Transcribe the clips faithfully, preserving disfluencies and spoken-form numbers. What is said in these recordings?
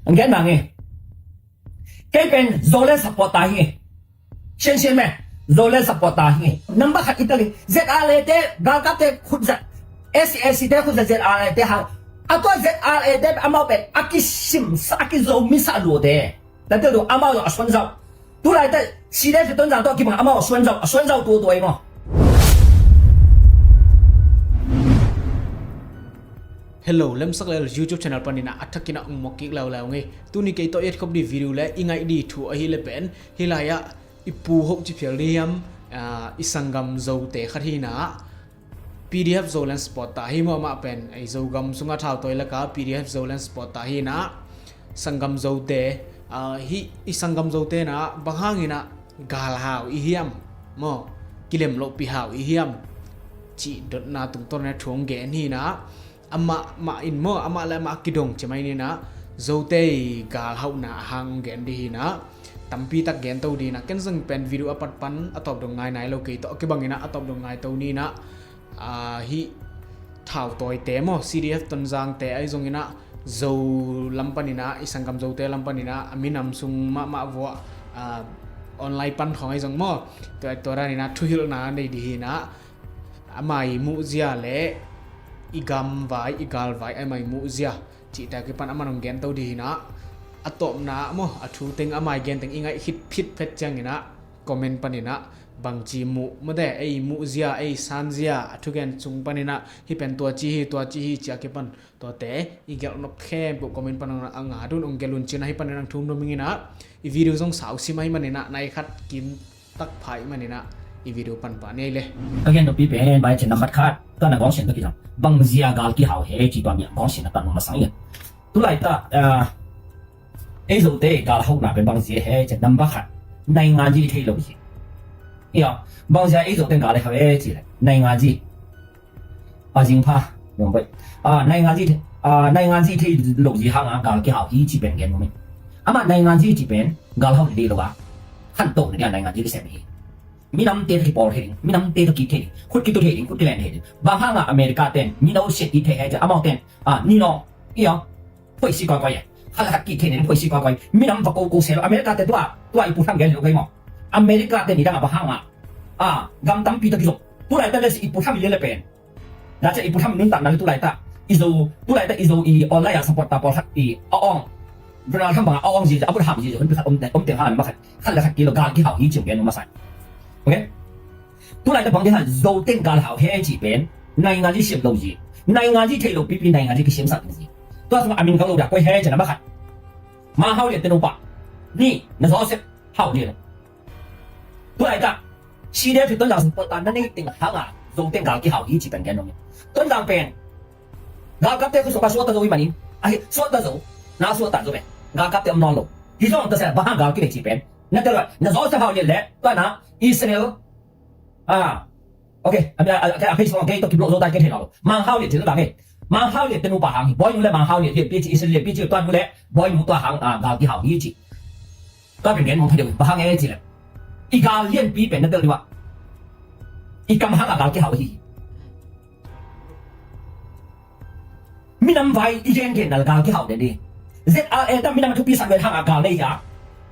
Ang gen bang e. Kei pen Zoland supporter hi. Siansian me. Zoland supporter hi. Number khat i tel hi. Z R A te galkapte khut zat, S A C te khut zat, Z R A te hang. A tua Z R A te amau pen a kisim sa, a kizo mi sa lua te. Tate tu amau zong a suan zau. Tulai ta C D F Tonzang tawh kibang amau a suan zau, a suan zau tua tua i maw. Hello, Lemsak Lel YouTube channel panin a thakin a ong mawk kik leuleu ngei. Tuni kei tawh i et khop dih video le i ngaih dih thu ahi le pen, hih lai-ah i pu hoh ci phial dih hiam, ah, i sanggam Zote khat hi na, P D F Zoland supporter hi maw, amah pen ei Zogam sungah thautawi laka P D F Zoland supporter hi na, sanggam Zote, ah, hih i sanggam Zote na bang hangin ah galhau i hiam maw, kilem lohpi hau i hiam cih dotna tungtawn na thu hong gen hi na, amah mah in maw, amah le amah kidong ci mai ni na, Zote i galhauhna a hang gen dih hi na, tampi tak gen to dih na, ken zong pen video a pat pan a tawp dong ngai nai lo kei tawh a kibangin ah a tawp dong ngai to ni na, ah, hih thautawite maw, C D F Tonzangte ahi zongin ah Zo lam panin ah, i sanggam Zote lam panin ah, a minam sung mahmah vua, ah, online pan khawng ahi zong maw, tua, tua danin ah thuhilhna nei dih hi na, amah i muhzia le i gamvai, i galvai, amah i muhzia cihte a kipan amah hong gen to dih hi na, a tawpna maw, a thu teng amah i gen teng i ngaih khit phit phet ciangin ah comment panin ah bangci muh mawte, ei muhzia, ei sanzia, a thugen sung panin ah hih pen tua ci hi, tua ci hi ci a kipan tuate i gelh nop khempeuh comment pan a nga dun ong gelh un cin ahi panin ang thum dum ingin ah, i video zong sau sim ahi manin ah nai khat kim tak pha i manin ah i video pan pah ni ei le. Ka gen noppi pen bai cin nambat khat, ka na gawngsian ka kizang bangzia gal kihau he ci tua mi a gawngsian a tan masang i. Tulai ta, ah, ei Zote galhauhna pen bangzia he ci nambat khat, naingan zi thei lo zi. Ia, bangzia ei Zote galhau he ci le naingan zi. A zing pha, yong bai. A, naingan zi, a, naingan zi thei lo zi hang a gal kihau hi ci pen gen mong. Amah naingan zi ci pen galhau thei lo a, khantohna dia naingan zi kisem hi. Minamte tawh kipawl thei ding, minamte tawh kik thei ding, khut kitu thei ding, khut kilen thei ding. Bang hang a America ten mino siat kik thei he ci, amau ten, a, nino, ia, phoih si kawikawi e. Khat le khat kik thei ding, phoih si kawikawi. Minam va koko se lo. America te tua, tua i pu tham gen lo kei maw. America te nidang a bang hang a, a, gam tampi tawh kizop. Tulai ta le si i pu tham i le le pen. Dah cia i pu tham nuntakna le tulai ta i Zo, tulai ta i Zo i online a supporter pawlkhat i a awng. Donald Trump bang a awng zi, a bul ham zi, hun pi khat om teng, om teng hang a number khat, khat le khat kilo gal kihau hi ci ong gen masa. Okay? Tulai ta bang dih hang Zo teng galhau he ci pen naingan zi siam lo zi. Naingan zi thei lo pipi naingan zi kisiamsak zi. Tua sungah a min kang lo dah koi he ci number khat. Mang Hau Lian te nupa. Ni, na Joseph Hau Lian. Tulai ta C D F Tonzang supporter na nei teng hang a Zo teng gal kihau hi ci pen gen nong. Tonzang pen galkapte khu suak a suakta zo i manin, ahi suakta zo, na suakta zo pen galkapte om nawn lo. Hi zong ta se bang hang gal kinei ci pen na tel lo, na Joseph Hau Lian le tua na Israel, a, okay, a, a, a, a, Facebook, okay, tawh kiblok zo ta kei thei lo. Mang Hau Lian ci lo bang e. Mang Hau Lian te nupa hang hi. Boinu le Mang Hau Lian, Lianpi ci, Israel Lianpi ci, tua nu le Boinu tua hang, a, gal kihau hi ci. Tua pen gen mong pha deuh, bang hang e ci le, i gal lianpi pen na tel dih ua, i kam hang a gal kihau hi. Minam vai i gengen nal gal kihau den dih. Z R A ta minam a thupi sak vel hang a gal nei hia.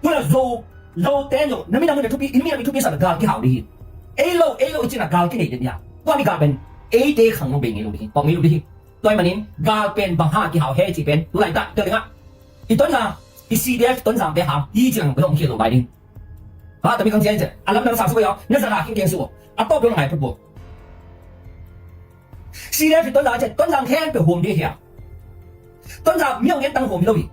Tua Zo, Zote zong na minam a thupi, i minam i thupi sak gal kihau dih hi. Ei lo, ei lo i cin a gal kinei den hia. Tua mi gal pen eite khang mong bei ngei lo dih hi, pawng ngei lo dih hi. Tua i manin gal pen bang hang a kihau he ci pen tulai ta tel ding a, i Tonzang, i C D F Tonzang te hang hi ci lang bai hong khial lo bai ding. Ha, tami kang cian cian a lam nang sang su bai aw, na zara khing keng su aw. A tawp dong ngai put bo. C D F Tonzang cian, Tonzang khempeuh huam dih hia. Tonzang miang ngen tang huam hi lo hi.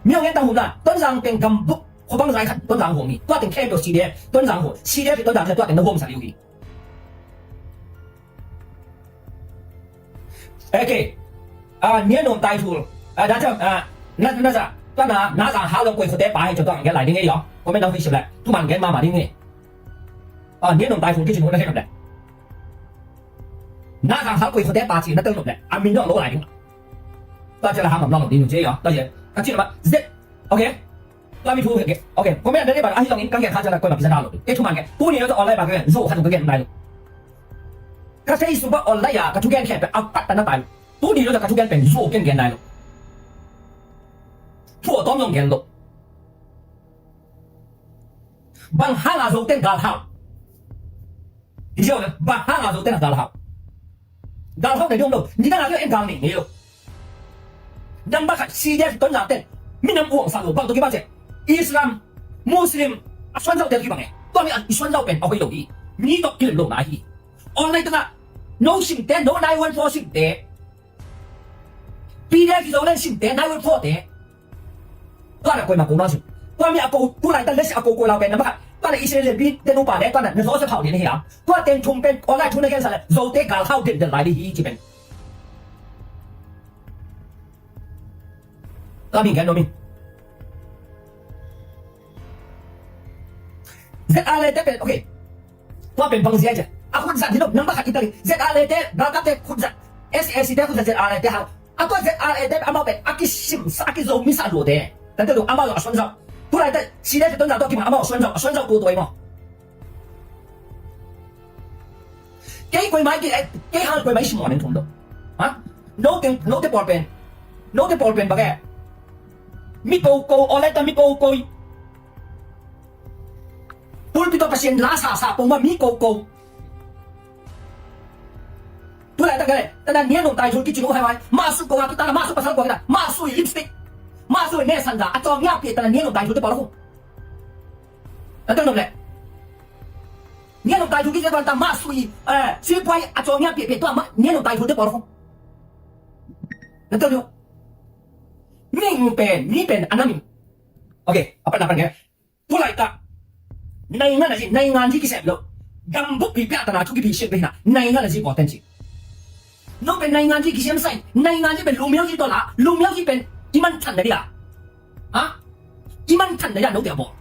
Miang ngen tang huam na, Tonzang teng gam buk khuabang zai khat Tonzang huam hi. Tua teng khempeuh C D F Tonzang huam, C D F Tonzang cian tua teng na huam sa liu hi. Okay. A, nia nuam tai thul. A, dah ciam, a, na, na za, tua na, na zang hau lo koi khote pa hi ciam tua ang gen lai ding e yong. Comment dang hui sip le. Thuman gen mama ding e. A, nia nuam tai thul ki cin hun na hek le. Na zang hau koi khote pa ci na tel nuam le. A min nuam lo lai ding. Tua ci la hang nuam lo ding ci e yong. Tua ci. Ka ci ma. Zet. Okay. Tua mi thu, okay. Comment na dei bang ahi zongin ka gen kha ciang a koi ma pisa da lo. Kei thuman gen. Tuni lo ta online bang ka gen. Zo kha zong ka gen nai lo. Ka Facebook online a ka thugen khempeuh a pat ta na tai. Tuni lo ta ka thugen pen Zo ken gen nai lo. Phuah tawm zong gen lo. Bang hanga Zote in galhau? Hi ziau le, bang hanga Zote in galhau? Galhau nei ding om lo. Nidang a en gal nei ngei lo. Number khat, C D F Tonzang ten minam uangsak lo. Bang tawh kibang ci a, Islam, Muslim a suanzauhte tawh kibang e. Tua mi a i suanzauh pen a hoih lo hi. Mi tawh kilem lo na hi. Online tengah no simte, no nine one four simte, P D F Zoland simte, nine one four te, tua na koima ko na sing. Tua mi a ko, tulaitak lesi a ko ko lau pen number khat. Tua na Israel pi te nupa le, tua na Joseph Hau ni hi a. Tua teng thum pen online thu na gensa le, Zote galhau den den lai di hi ci pen. Ka mi gen no mi. Z R A te pen, okay. Tua pen bang zia ci a. A khut zat hi lo, number khat i ta hi. Z R A te, galkapte khut zat. S A C te khut zat, Z R A te hang. A tua Z R A te amau pen a kisim sa, a kizo mi sa lo te. Tante tu amau a suanzauh. Tulaitak C D F Tonzang tawh kibang amau a suanzauh, a suanzauh tu tu ai maw. Kei koima i ki, eh, kei hang koima i simawh ning thum lo. Ha? Note, note pawl pen. Note pawl pen bang e. Mi ko ko, online tawh mi ko ko. Pulpit tawh Pasian la sa sa pong ma mi ko ko. Tulaitak le, tana nian nong tai thul kici lo hai wai. Mah sui ko a kita, mah sui pasal ko a kita. Mah sui lipstick. Mah sui ne san da. A cawng ngiat pi tana nian nong tai thul te pawl lo. Na tawh nop leh. Nian nong tai thul kik zia tuan ta mah sui, eh, sui puai a cawng ngiat piahpiah tua mah nian nong tai thul te pawl khong. Na tawh nop. Mi pen, mi pen a nam in. Okay, a pan a pan nge. Tulaitak. Naingan a zi, naingan zi kisem lo. Gambuk pi piah tana thu kipi siat pe hina. Naingan a zi pawl ten ci. No pen naingan zi kisem sai. Naingan zi pen lumiau zi tawh la. Lumiau zi pen i man than na dia. Ha? I man than na ya no te a bawl.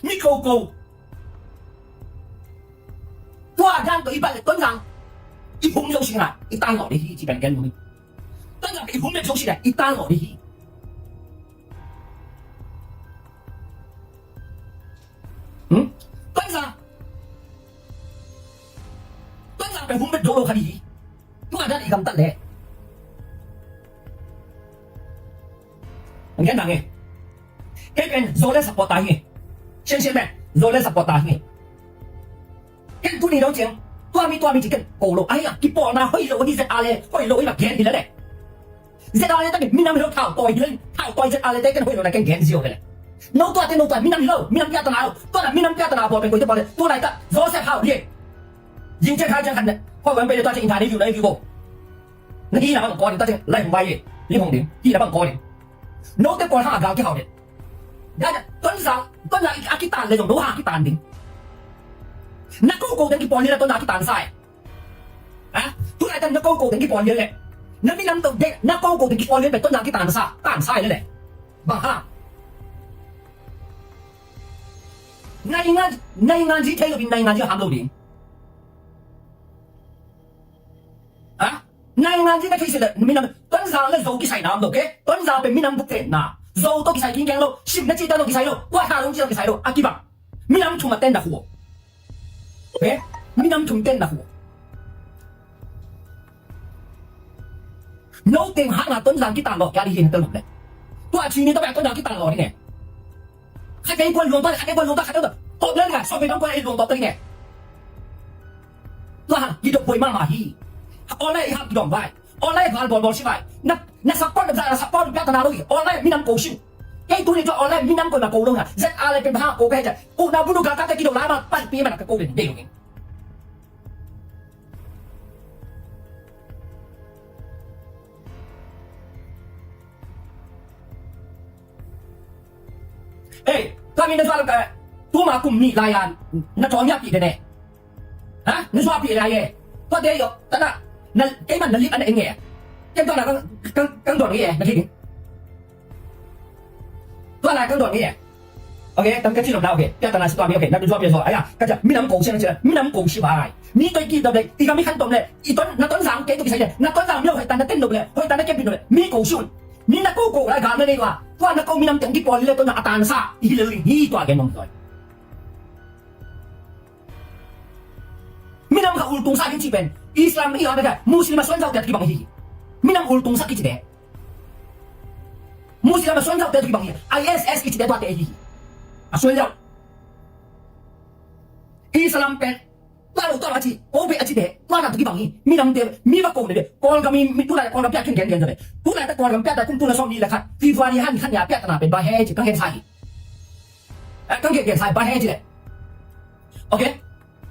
Mi ko ko. Tua dan tawh i bat le Tonzang i hum zo sing a i tan lawh ding hi ci pen gen mu hi. Tonzang i hum le zo sing a i tan lawh ding hi. Hmm? Tonzang. Tonzang pen hum bet dolo kha ding hi. Tua dan i gamtat le. Ang gen bang e. Kei pen Zoland supporter hi. Siansian pen Zoland supporter hi. Ken tuni dong ciang. Tua mi tua mi ci ken ko lo. Ai a kipawlna hoih lo hi Z R A hoih lo hi la gen hi la le. Z R A te minam hi lo thau tawi hi lo, thau tawi Z R A te ken hoih lo na ken gen zio hi le. No tua te no tua minam hi lo, minam pia tana lo. Tua na minam pia tana pawl pen koi te pawl le. Tua lai ta Joseph Hau hi. Jing ciang hai ciang khat ne. Hoih wan pen le tua ciang internet view na view bo. Na hi na bang ko ding tua ciang lai hong bai hi. Lim hong ding. Hi na bang ko ding. No te pawl hang a gal kihau ding. Tonzang, Tonzang a kitan le zong no hang a kitan ding. Na ko ko ding kipawl hi la Tonzang a kitan sa e. Ha? Tulaitak na ko ko teng kipawl lian leh. Na minam tawh dek na ko ko teng kipawl lian pen Tonzang kitansa, tansa leh leh. Bang hang? Naingan, naingan zi thei lo ding, naingan zi ham lo ding. Ha? Naingan zi na thei seh leh minam Tonzang le Zo kisai nam lo ke? Tonzang pen minam buk tenna. Zo tawh kisai kingkeng lo, sim na cih tawh kisai lo, kuah tha lo cih tawh kisai lo, a kibang. Minam thum a tenna khu. He? Minam thum tenna khu. No teng hanga Tonzang kitan lawh kia ding hi na tel nop leh. Tua ci ni tua pen Tonzang kitan lawh ding e. Kha kei kuan luang tua, kha kei kuan luang tua, kha kei tua. Top leh kha, sawm kei dong kuan luang tua ding e. Tua hang, kidop buai mahmah hi. Online i hang kidong vai. Online gal bawl bawl si vai. Na, na support na za, na support na pia tana lo hi. Online minam ko siu. Kei tuni tua online minam ko na ko lo na. Z R A pen bang hang ko ka he ja. Ku na bunu ka ka te kido la ma pan pi man ka ko den de lo. Ei, tua mi na zual ka. Tuma kum nih lai an. Na tawng ya pi de ne. Ha? Na zuahpih lai e. Tua te yo, tana, na, keiman na lip an a eng e. Ken tua na kang, kang, kang don e, na thei ding. Tua lai kang don e. Okay, tam ka ci lom na, okay. Pia tana si tua mi, okay. Na zuahpih zo, aya, ka ci, minam ko siang ci, minam ko si bai. Mi toi ki dom le, i ka mi khan dom le, i ton, na Tonzang ke tu ki sai le, na Tonzang mi lo hoi tan na ten dom le, hoi tan na ke pin dom le, mi ko si un. Mi na ko ko lai ga na nei wa, tua na ko minam teng ki pol le to na atan sa, i le ling hi tua ke mong toi. Minam kha ultungsa ding ci pen Islam i hang bek a Muslim a suan zau tiat kibang hi. Minam ultungsa kici te. Siam a suan zauhte tu kibang hi. I S S kici te tuate hi. A suan zauh. Islam pen tua lo tua lo a ci, ko pe a ci te tua na tu kibang hi. Minamte mi va ko ne de. Kawlgam i mi tulai Kawlgam piat khin gen gen zave. Tulai ta Kawlgam piat ta kum tuna sawm ni le khat February han khat ni a piat ta na pen ba he ci kang gen sa hi. Kang gen gen sa hi ba he ci le. Okay.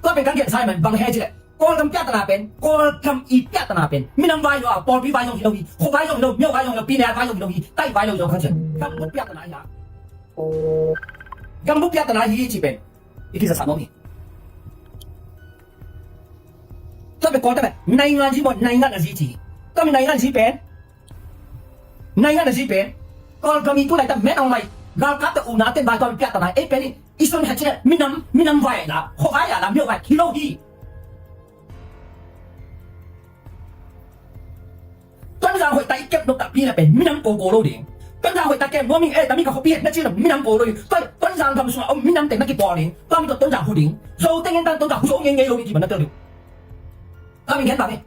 Tua pen kang gen sa hi man bang he ci le. Kawlgam piat ta na pen Kawlgam i piat ta na pen minam vai lo a pawlpi vai zong hi lo hi. Khuavai zong hi lo, myo vai zong hi lo, pine vai zong hi lo hi. Tai vai lo zong kang ci. Gambuk piat ta na hi a. Gambuk piat ta na hi ci pen i kisa sa mawng hi. Tua pen Kawl ta pen naingan zi maw, naingan a zi ci hi. Tua pen naingan zi pen, naingan a zi pen Kawlgam i tulai ta Min Aung Hlaing galkapte u na ten vai tua pen piat ta na ei pen i sun ha ci le minam, minam vai la, khuavai la, myo vai hi lo hi. Tonzang hoih ta i kep nop takpi na pen minam koko lo ding. Tonzang hoih ta kem nuam ing e, tami ka khuapi het na ci lo minam koko lo ding. Tua Tonzang gam sungah om minam teng na kipawl ding. Tua mi tawh Tonzang hu ding. Zo teng en tan Tonzang hu zo ngei ngei lo ding ci man na tel ding. Tua mi gen bang e.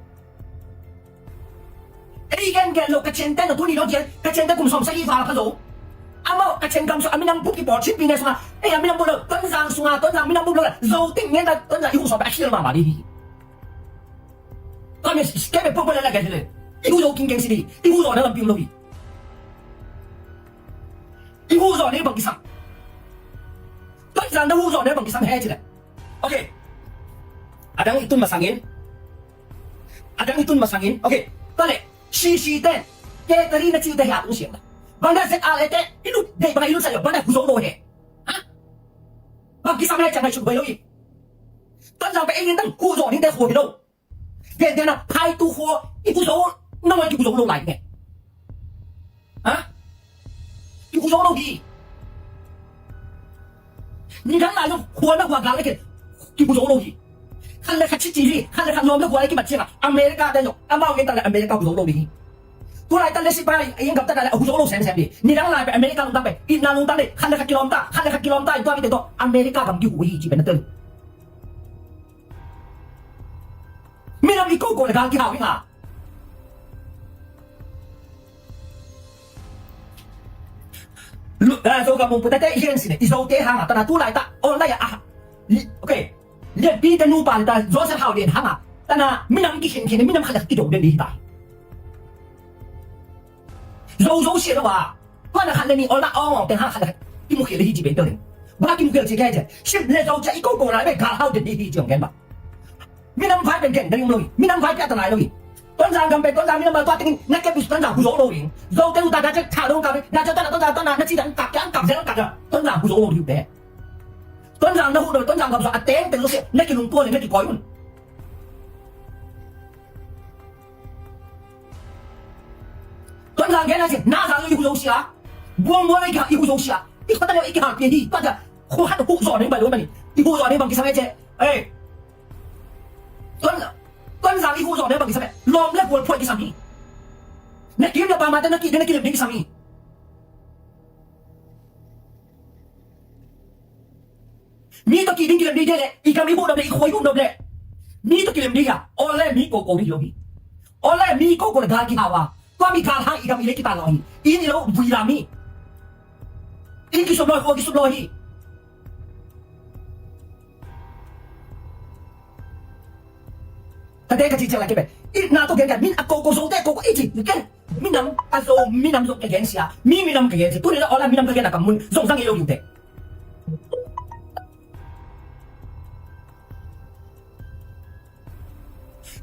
Ei gen gen lo ka cente na tuni lo gen ka cente kum sawm sagih val ka zo. Amau ka cen gam sungah a minam bup kipawl cin pi ne sungah ei a minam bup lo Tonzang sungah Tonzang minam bup lo la zo teng ngen tan Tonzang i hu sawm a khil mahmah ding hi. Tua mi kei pen pok pok le la gen hi le. I hu zo king keng si di. I hu zo na lampi um lo hi. I hu zo ne bang kisam. Tua kisam na hu zo ne bang kisam he ci le. Okay. Adang i tun masangin. Adang i tun masangin. Okay. Tua le. Sisi ten. Ke tari na ci te he a tung siang la. Bang da zet a le te. I lut dei bang i lut sa yo bang da hu zo lo he. Ha? Bang kisam he ciang hai suk bai lo hi. Tonzang pen ei in tang hu zo ning te hu hi lo. Gentehna phaitu khua i hu zo, nangmah kihu zo lo lai nge. Ha? Kihu zo lo hi. Nidang lai zong khua na khua gal le kihu zo lo hi. Khat le khat cici hi, khat le khat lawm le khua le kimat cianga America te zong amau ngen tak le America hu zo lo ding hi. Tulai tak le sipai i gamtat tak le a hu zo lo semsem ding. Nidang lai pen America lungtang pen itna lungtang ding, khat le khat kilawmta, khat le khat kilawmta in tua mite tawh America gam kihu hi ci pen na tel. Minam i koko le gal kihau hi nga. Lu, ah, Zogam mungpu tate i hian sine, i Zote hanga, tana tulai ta, online a, ah, li, okay. Lianpi te nupa le ta, Joseph Hau Lian hanga, tana minam kikhin khin, minam khat le khat kido den di hi ta. Zo zo sia lo a. Tua na khat le ni awlna awng awng teng hang khat le khat kimu khel hi ci pen tawh ning. Ba kimu khel ci kei ci. Sim le zo cia i ko ko lai be gal hau den hi hi ci ong gen ba. Minam vai pen gen dang lo hi. Minam vai pia ta lai lo hi. Tonzang gam pen Tonzang minam ba tua tengin na kep bis Tonzang hu zo lo hi. Zo te u ta da ce tha lo ka be na ce ta na Tonzang ta na na ci dang kap kiang kap zel kap Tonzang hu zo lo hi be. Tonzang na hu lo Tonzang gam zo a teng teng lo se na ki lung tua le na ki koi un. Tonzang gen a ci na zang i hu zo sia. Buang buang i ka i hu zo sia. I khata le i ki hal pia hi. Tua ja khu hat hu zo ne ba lo mani. I hu zo ne bang kisam e ce. Ei. Ton, Tonzang i hu zo ne bang kisam e. Lom le bual phuai kisam hi. Na kim na pa ma te na ki de na ki lem ding kisam hi. Mi tawh kiding kilem ding le i kam i buh nop le i khua i buh nop le mi tawh kilem ding a aw le mi koko ding hi lo hi. Aw le mi koko le gal kihau a tua mi gal hang i kam i le kipan lo hi. I ni lo vui la mi i kisum lo hi khua kisum lo hi. Ka te ka ci ciang la ke pe i na to gen ka min a koko zo te koko i ci ken. Minam a zo minam zo ka gen sia mi minam ka gen sia tuni la aw la minam ka gen a kam mun zong zang i lo hi te.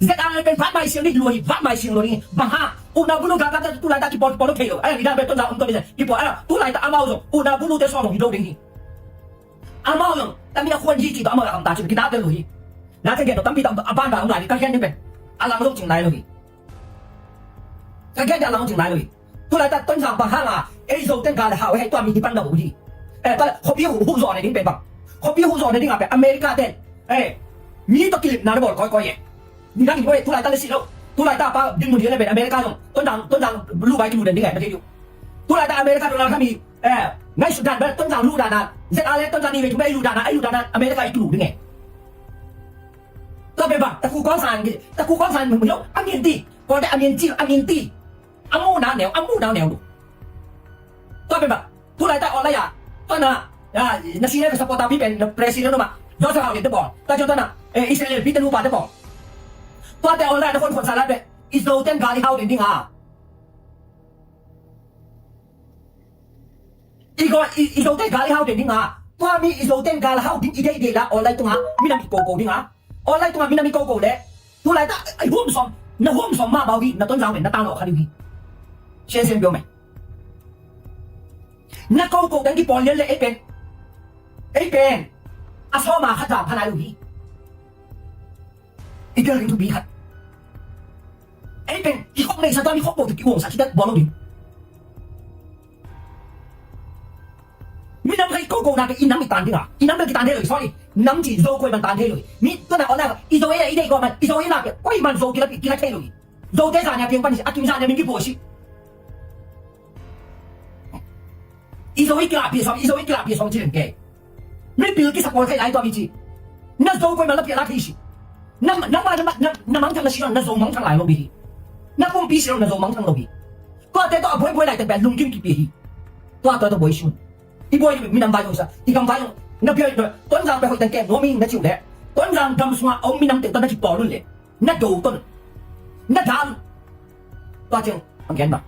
Zet a pen vat mai siang ni lua hi vat mai siang lua ni bang ha. Una bulu ga ka ta tu lai ta ki pol pol thei lo ai ni da pen ton da um to ni ki pol ai tu lai ta amau zong una bulu te song hi do ding hi. Amau zong ta mi na khuan hi ki to amau la kam ta chu ki da te lua hi. Na te gen to tam pi tam a ban ba um lai ni ka gen ni pen a lang zong ching lai lua hi. Ka gen a lang ching lai lua hi. Tulai ta Tonzang bang hanga ei zo ten gal hau hei tua mi hi pan na hu hi. Eh, ta khuapi hu hu zo ne ding pen bang khuapi hu zo ne ding a pen America ten eh mi to kilip na bol koi koi e. Ni dang in koi tulai ta le si lo. Tulai ta pa ding mun hi le pen America zong Tonzang Tonzang lu bai kilu den ding e ma thei diu. Tulai ta America Donald Trump hi eh ngai su dan ba Tonzang lu dan a zet a le Tonzang ni ve tu bai lu dan a ai lu dan a America i kilu ding e. Tua pen bang ta ku kong san ki ta ku kong san mun mun lo a min ti ko te a min ti a min ti. A mu na neu a mu na neu lu. Pen bang, tu laitak online ah, tua na, na senior supporter pi pen na president uh mah, Joseph Hau Din te pawl, tua ciang tua na, eh, Israel pi te nupa te pawl. Tuate online na khon khon sa lai pen, i Zoten gal i hau den ding a. I go, i, i Zoten gal i hau den ding a. Tua mi i Zoten gal hau ding i deih deih la online tungah minam i koko ding a. Online tungah minam i koko le. Tu laitak, ai hum som, na hum som mah bau hi, na Tonzang pen na tang lo kha ding hi. Sian sian biau mai. Na koko teng kipawl lian le ei pen. Ei pen. A sawma khat zang pha nai lo hi. I bial ding thupi khat. Ei pen, i khok nei sa tua mi khok bo tu ki uang sa kitat bawl lo ding. Minam kha i koko na ke i nam i tan ding a. I nam bel kitan thei lo hi, sorry. Nam ci Zo koi man tan thei lo hi. Mi tua na online, i Zo ei a i deih kua man, i Zo ei na ke, koi man Zo kila, kila thei lo hi. Zote zan a piang pan hi, a kim zan a min kipuah hi. I Zo i kilahpih sawm, i Zo i kilahpih sawm ci leng kei. Mipil kisa pawl thei lai tua mi ci. Na Zo koi man la piah la thei si. Na, na, na, na, na mangthang na si na Zo mangthang lai lo bi hi. Na pumpi si na Zo mangthang lo bi. Tua te tua a buai buai lai te pen lungkim kipi hi. Tua tua tua buai sun. I buai minam vai lo sa. I gam vai lo. Na bia i tua. Tonzang pe hoih teng kem nuam ing na ciu le. Tonzang gam sunga om minam te tua na kipawl un le. Na do ton. Na dal. Tua ciang ang gen ba.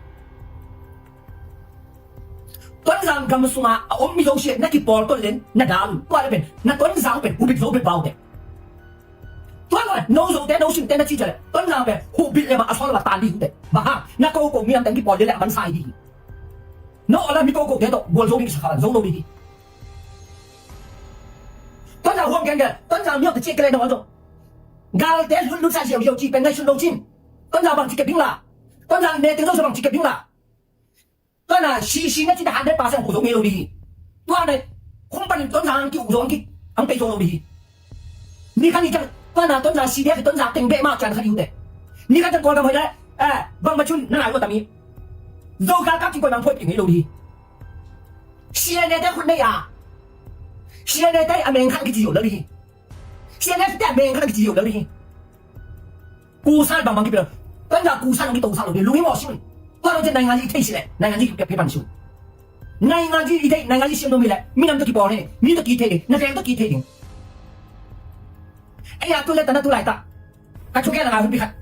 Tonzang gam sunga a om mi Zo siat na kipawl ton len na dal. Tua le pen na Tonzang pen hubit Zo bit bau te. Tua le no Zo te no sim te na ci jale Tonzang pen hubit le ma a sol ma tan di hu te. Ba ha na ko ko mi lam teng kipawl le le a man sai di. No ala mi ko ko te to bual Zo mi sa khalan Zo no di. Tonzang huam gen gen Tonzang mi hok te ci ke le no zo. Gal te hun lut sa ziau ziau ci pen ngai sun lo cin. Tonzang bang ci ke bing la. Tonzang ne te Zo sa bang ci ke bing la. Tua na si si na ci ta han de pa sang ku zong hi lo di hi. Tua na khum pan Tonzang ang ki u zong ki ang pe zong lo di hi. Ni khan ni cang tua na Tonzang si de Tonzang teng be ma cang khan hi u de. Ni khan cang kol kam hoi le eh bang ma cun na ngai lo ta mi. Zo gal kap ci koi bang phoi ping hi lo di hi. Si ne te khut nei a. Si ne te a meng khan ki ci yo lo di hi. Si ne te a meng khan ki ci yo lo di hi. Kusan bangbang kipia. Tanda kusan ang kitong sa lo di lungim awsim. Tua lo cian naingan i thei si le naingan i kipia phe pan sun. Naingan i thei naingan i siam lo mi le minam to kipawl he mi to kithei ding na veng to kithei ding. Ei a tu le tana tu lai ta. Ka thuke na nga hun pi khat.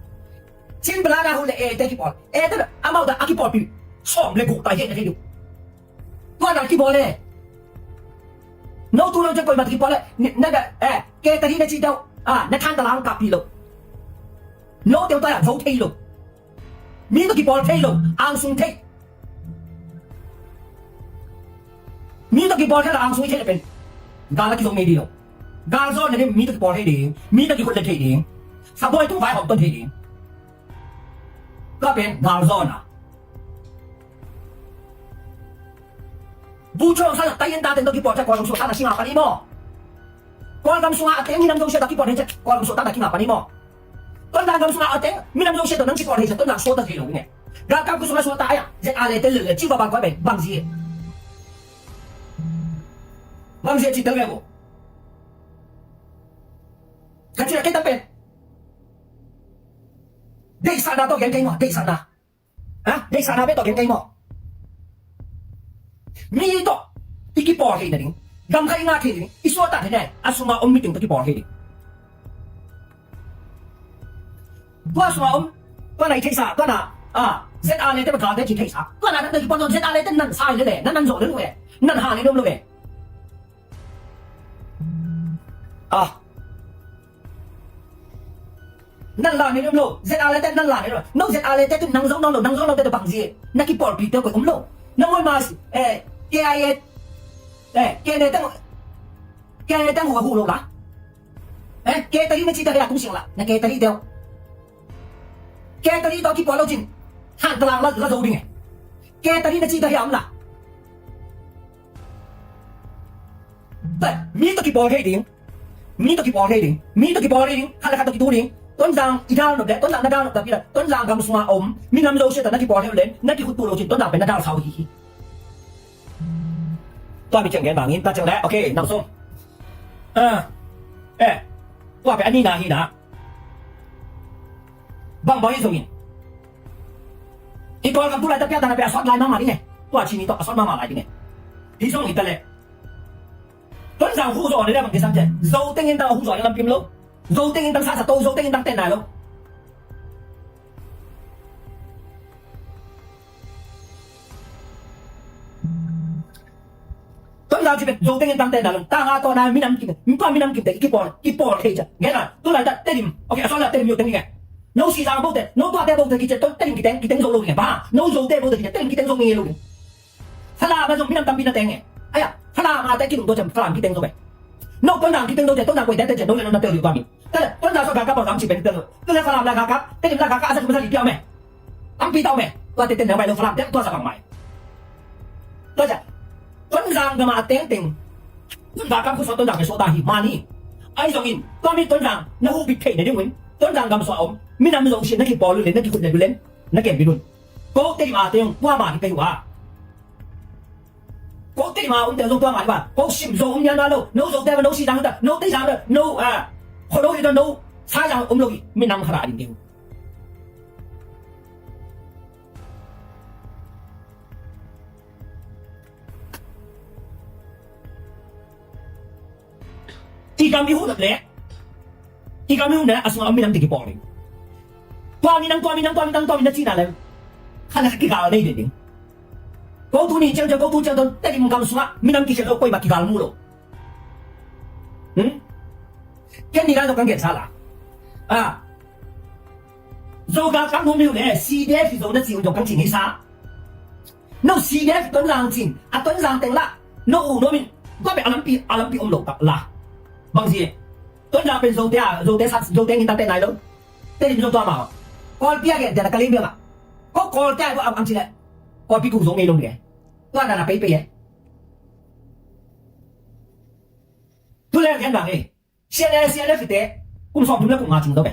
Cin bela na hun le e te kipawl e te amau da a kipawl pi. Sawm le guk ta he na thei ding. Tua na kibawl e. No tu no ciang koimah kibawl e. Na da eh ke tari na ci deuh a na than talang kap hi lo. No teu ta zo thei lo. Mi to kibawl thei lo. Angsung thei. Mi to kibawl thei lo angsung thei le pen. Gal a kizong nei di lo. Gal zaw na ding mi to kibawl thei ding. Mi to kikhut le thei ding. Sabawi tung vai hawm ton thei ding. Tua pen gal zaw na. Bucong sa tayin ta teng to kipawl cia Kawlgam sung ta na singa pani maw? Kawlgam sunga a teng minam zong sia ta kipawl cia Kawlgam sung ta na kinga pani maw? Tonzang gam sunga a teng minam zong sia to nang kipawl cia Tonzang sua ta thei lo nge. Galkap ku sunga sua ta aya zet a le te lel le ci va bang koi bai bang zie. Bang zie ci tel nge ko. Ka ci a ke ta pen. Deihsakna tawh gen kei maw, deihsakna. Ha? Deihsakna bek tawh gen kei maw. Mi tawh i kipawl theih nading, gam khat i ngah theih nading, i suahtak theih nading a sunga om miting tawh kipawl theih ding. Tua sunga om, tua na i theihsa, tua na a Z R le te baka te ci theihsa, tua na nan kipawl tawh Z R le te nan sa le le, nan nan zawh le lu e, nan ha le lu e. Ah. Nan la ni lo. Z R le te nan la ni lo. No Z R le te tu nang zong no lo, nang zong no te tu bang zie. Na kipawlpi te ko um lo. Na ngoi mas eh K I A eh K N A te ko. K N A te ko hu lo la. Eh K tari na ci ta hela kum siang la. Na K tari te. K tari to kipawl lo cin. Han talang la la zo ding eh. K tari na ci ta hela um la. Mi to kipawl thei ding. Mi to kipawl thei ding. Mi to kipawl thei ding. Khat le khat to kitu ding. Tonzang i dal nop le Tonzang na dal nop ta pi la Tonzang gam sunga om minam zo sia ta na kipawl thei len na kikhut tu lo cin Tonzang pen na dal sau hi hi. Tua mi ciang gen bangin ta ciang le okay nang sung. Eh. Tua pen a ni na hi na. Bang bang hi zongin. I Kawlgam tu laitak piak dan a pia sawt lai mahmah ding e. Tua Chin i tawh a sawt mahmah lai ding e. Hi zong hi ta leh Tonzang huh zawh ni leh bang kisam ciah. Zo teng in tang a huh zawh in lampi om lo. Zo teng in tang sa sa to, Zo teng in tang ten nai lo. Tonzang ci pen Zo teng in tang ten nai lo. Tang a tawh nai minam kim, tua minam kim te i kipawl, kipawl thei ciah. Ngen a, tu lai ta Tedim. Ok, a sawt la Tedim yo teng ngen. No Sisang bo te, no tua te bo te kici, Tedim kiteng, kiteng zo lo ngen. Ba, no Zo te bo te kici, Tedim kiteng zo ngen lo ngen. Falam ah zong minam tampi na teng e. Aya, Falam ah te kilum to ciang Falam kiteng zo e. No Tonzang kiteng zo ciang Tonzang koi te te ciang no le no na teng liu tua mi. Te le Tonzang sawt galkap bang zong ci pen teng lo. Te le Falam la galkap, Tedim la galkap a za kum za li pia me. Tampi tau me. Tua te teng nang bai lo Falam te tua za bang mai. Tua ciang Tonzang gam a teng teng. Tonzang galkap khut sawt Tonzang pen sawt ta hi mani. Ahi zongin tua mi Tonzang na huh bit theih na ding un. Tonzang gam sung a om minam zong sin na kipawl un le na kikhut le un le na kem bit un. Ko Tedim a teng tua mah hi pei uh a. Ko Tedim a om teng zong tua mah hi ba. Ko Sim Zo om nian mah lo. No Zo te ba no Sisang ta. No Tedim ta. No, ah, Khuado hi ta no. Saizang om lo hi. Minam khat a ding ding. I gam i huh nop leh, i gam i huh nop leh a sungah a om minam te kipawl ding. Tua minam, tua minam, tua minam, tua minam cihna leh khat le khat kigal nei ding. Ko tuni ciang ciang, ko tu ciang ciang Tedim gam sungah minam kikhel lo, koimah kigal mu lo. Hmm? Ken ni lai zong kan gensa la. Ah. Zo galkap nuam hi uh leh C D F hi zo na ci un zong kan ci ngei sa. No C D F Tonzang cin, a Tonzang teng lah no uh nuam in. Tua pen a lampi, a lampi om lo tak la. Bang ci e. Tonzang pen Zote a, Zote sat, Zote ngin ta te nai lo. Tedim zong tua mah. Kawlpi a gen te na ka lim biang a. Ko Kawlte a ko am am ci leh Kawlpi kung zo ngei lo nge. Tua na na pei pei e. Tu leng gen bang e. C N A, C N F te kum sawmthum le kum nga cing zo ve.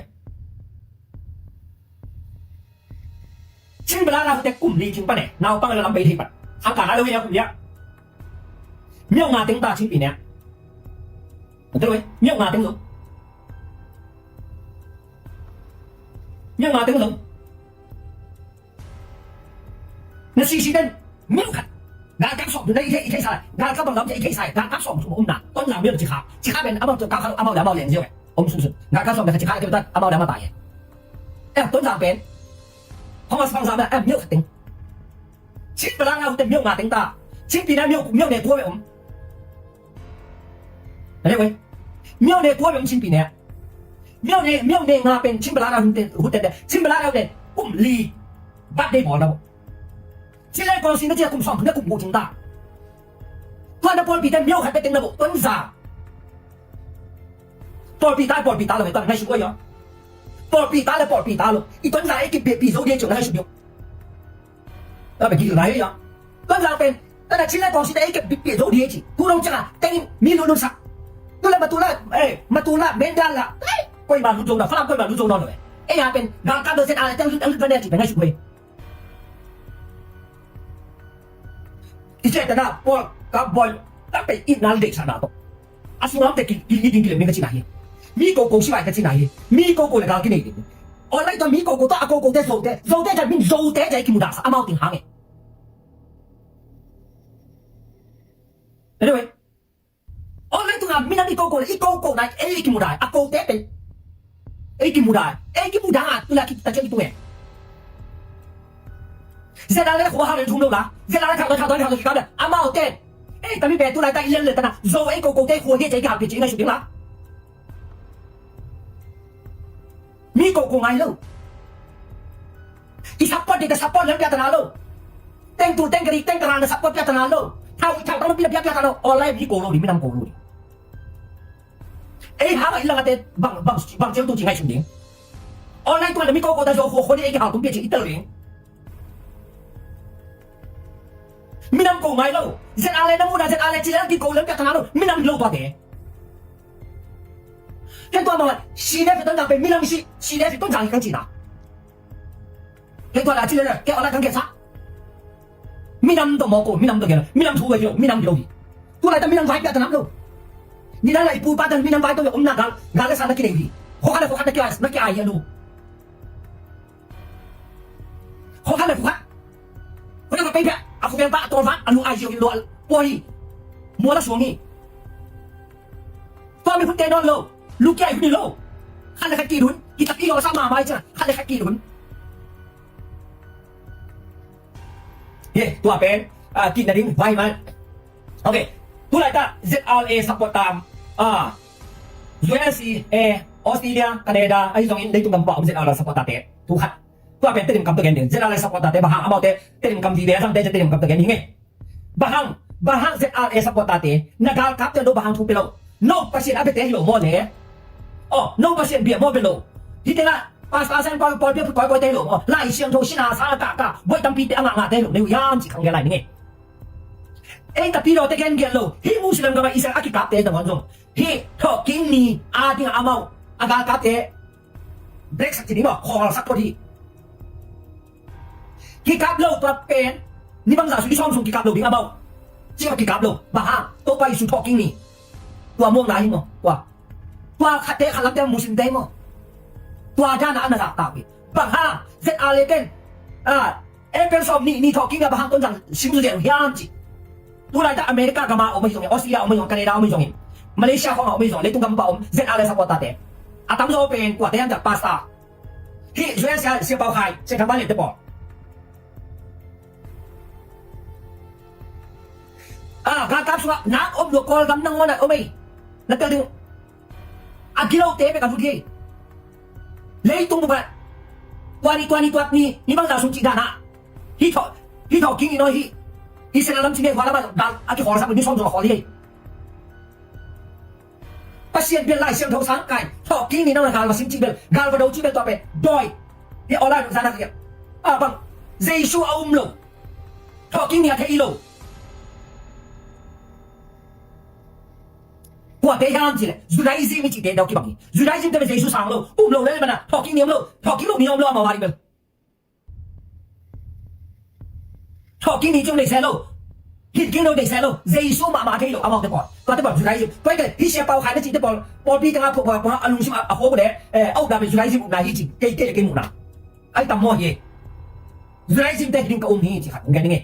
Chin Blood a hute kum li cing pan e, naupang le lam bei thei pan. Hangka na lo hi a kum liah. Myo nga teng ta Chin pi ne. Ante lo e, myo nga teng zo. Myo nga teng zo. Na sisi den myo khat. Galkap sawmthum na i thei, i thei sa. Galkap bang lam i thei sa. Galkap sawmthum om na. Tonzang myo na ci kha. Ci kha pen amau, galkap amau le amau leng zia ve. Om sum sum. Galkap sawmthum na ci kha ke ta amau le amau tai e. Eh, Tonzang pen Thomas bang sa na, eh, myo khat teng. Chin Blood na hute myo nga teng ta. Chin pi na myo, myo ne tua ve om. Ante lo e. Myo ne tua ve om Chin pi ne. Myo ne, myo ne nga pen Chin Blood a hute, hute de. Chin Blood a hute kum li. Bat de bawl na bo. Chin le kong sin na cia kum sawmthum le kum guk cing ta. Tua na pawlpi te myo khat pe teng na bo. Tonzang. Pawlpi ta, pawlpi ta lo, tua na ngaihsut uh a. Pawlpi ta le pawlpi ta lo. I Tonzang e kip be pi zo de cio na ngaihsut uh. Tua be kip lai a. Tonzang pen. Tua na Chin le kong sin na e kip be pi zo de ci. Tu long ciang a. Teng mi lu lu sa. Tu le ma tu la. Eh, ma tu la. Men dan la. Eh, koimah lu zo na. Falam koimah lu zo na lo e. Eh, ya pen. Galkap do sen a le teng lu, teng lu ba ne ci pen ngaihsut uh e. I cetana pawl ka bawl ka pei i nal deihsahna tawh a sungah te ki, ki, i ding kilem ding ka cihna hi. Mi koko sivai ka cihna hi. Mi koko le gal kinei ding. Online tawh mi koko tawh a kokote Zote, Zote jai min Zote jai kimudahsa amau ting hang e. Anyway, online tungah minam i koko le i koko nai ei kimudah a kote pen ei kimudah ei kimudah a tu la ki ta ciang i tung e. Zia la le khua ha le thum lo la. Zia la le khak la khak la khak la khak la amau te. Ei tami pe tu lai ta i lel le ta na zo ei koko te khua hi te ki hak pi ci ngai su ding la. Mi koko ngai lo. I support ding ka support lam piak ta na lo. Teng tul teng kari teng kara na support piak ta na lo. Thau i thau tang lam piak piak ta na lo. Online mi ko lo ding minam ko lo ding. Ei ha ba i lang ate bang bang bang ceu tu ci ngai sum ding. Online tu na mi ko ko ta zo ko ko ni ei ki hau tum piak ci i tel ding. Minam ko ngai lo. Zet ale na mu na zet ale ci lam ki ko lam piak ta na lo. Minam lo tua te. Ken tua ma si ne fi ton da pe minam si si ne fi ton da kan ci na. Kei tua la ci le le, kei online kan kei sa. Minam dong mawk ko, minam dong kei lo, minam thu kei lo, minam kei lo hi. Tu lai ta minam vai pia ta nam lo. Ni na lai pu pa ta minam vai to om na gal, gal le sa na ki nei hi. Kho kha le kho kha na ki ai, na ki ai ya lu. Kho kha le kho kha. Kho na ka pe pia. A khua beng pah a tawl vat a lu ai ziau in lua pua hi. Mual a suang hi. Tua mi hun te nawn lo. Lu kiai hun hi lo. Khat le khat kit hun. Hi tapi lo sa mahmah hi ciang khat le khat kit hun. Ye, tua pen, ah, kit na ding vai mal. Ok. Tulai ta Z R A support tam. Ah, U S A, Australia, Canada, ahi zongin leitung gam pah om Z R A support tate. Tu khat. Tua pen Tedim kam tawh gen ding. Z R A support tate, bang hang amaute Tedim kam vive a zangte Tedim kam tawh gen ding e. Bang hang, bang hang Z R A support tate na galkapte no bang hang thu pia lo? No Pasian a biate hi lo maw le? Oh, no Pasian bia maw bia lo? Hi tengah pastor sen pawi pawlpi a phut pawi pawite hi lo maw? Lai Siangtho sina sa a kahkah buai tampite a ngahngahte hi lo nei uh hiam ci khang gen lai ning e. Ei tapi lawte gen gen lo. Hih Muslim gam ah Israel a kikapte nangawn zong hih thawhkik ni a dingah amau a galkapte break sak ci ding maw, khawlsak phot hi. Kikap lo tua pen ni bangzah sung ni sawm sung kikap lo ding amau. Ci a kikap lo. Bang hang? Topa Jesu thawhkik ni. Tua muang na hi maw? Tua, tua khatte khat lamte Muslimte hi maw? Tua dan a na zahtak hi. Bang hang? Z R A ten, ah, April sawm nih ni thawhkik ni a bang hang Tonzang sim zu zen uh hiam ci. Tulai ta America gam a om ahi zongin, Australia om ahi zongin, Canada om ahi zongin, Malaysia khawng a om ahi zongin, leitung gam pah om Z R A support tate. A tamzaw pen kuate hiam ci a pastor. Hih U S A Sia Pau Khai, Sia Thang Ba Lian te pawl. Ah, galkap sungah nak om lua, Kawlgam nangawn a om ei. Na tel ding. A gilote bek a lut hi. Leitung bup ah tua ni, tua ni, tua ni, ni bangzah sung cih dan ah. Hih thawh, hih thawhkik ni no hih Israel lam cih ni, hua lam ah gal a kikhawlsak ni sawm sung a khawl hi. Pasian bia Lai Siangtho sang kai, thawhkik ni nang na gal va sim cih bel, gal va do cih bel tua pen dawi. Hih online zan a ka kiam. Ah, bang Jesu a um lo. Thawhkik ni a thei lo. Kuate hiam cih leh Judaism i cihte deuh kibang hi. Judaism te bel Jesu sang lo, um lo le le mana thawhkik ni om lo, thawhkik lo ni om lo amau a ding bel. Thawhkik ni ci om deih se lo. Hitkik lo deih se lo. Jesu mahmah thei lo amaute pawl. Tuate pawl Judaism. Tua hi kei leh hih Sia Pau Khai na cihte pawl, pawlpi tengah phuah phuah phuah a lungsim a, a khuak uh leh, eh, a upna pen Judaism upna hi ci. Kei, kei le kei muhna. Ai tam maw hi. Judaism te hi ding ka um hi ci khat hong gen ding hi.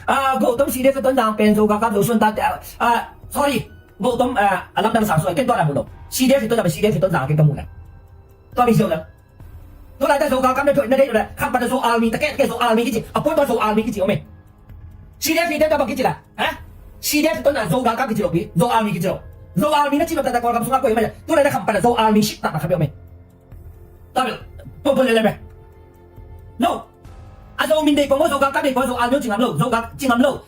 Ah, Gautam C D F Tonzang pen Zo galkap Zo suan ta te, ah, ah, sorry. Gautam, ah, a lamdang sang suai, ken tua na mu lo. C D F Tonzang pen C D F Tonzang ken ka mu na. Tua mi siau na. Tua lai ta Zo galkap na tua na dei na. Kham pa na Zo Army ta ke, ke Zo Army kici. A pun tua Zo Army kici ome. C D F te tua bang kici la. Ha? C D F Tonzang Zo galkap kici lo pi. Zo Army kici lo. Zo Army na ci lo ta ta Kawlgam sunga ko ome. Tua lai ta kham pa na Zo Army sik ta na khabe ome. Tabil, pon pon lele me. No. A Zo min dei pon, Zo galkap dei pon, Zo Army ci ngam lo, Zo gal ci ngam lo.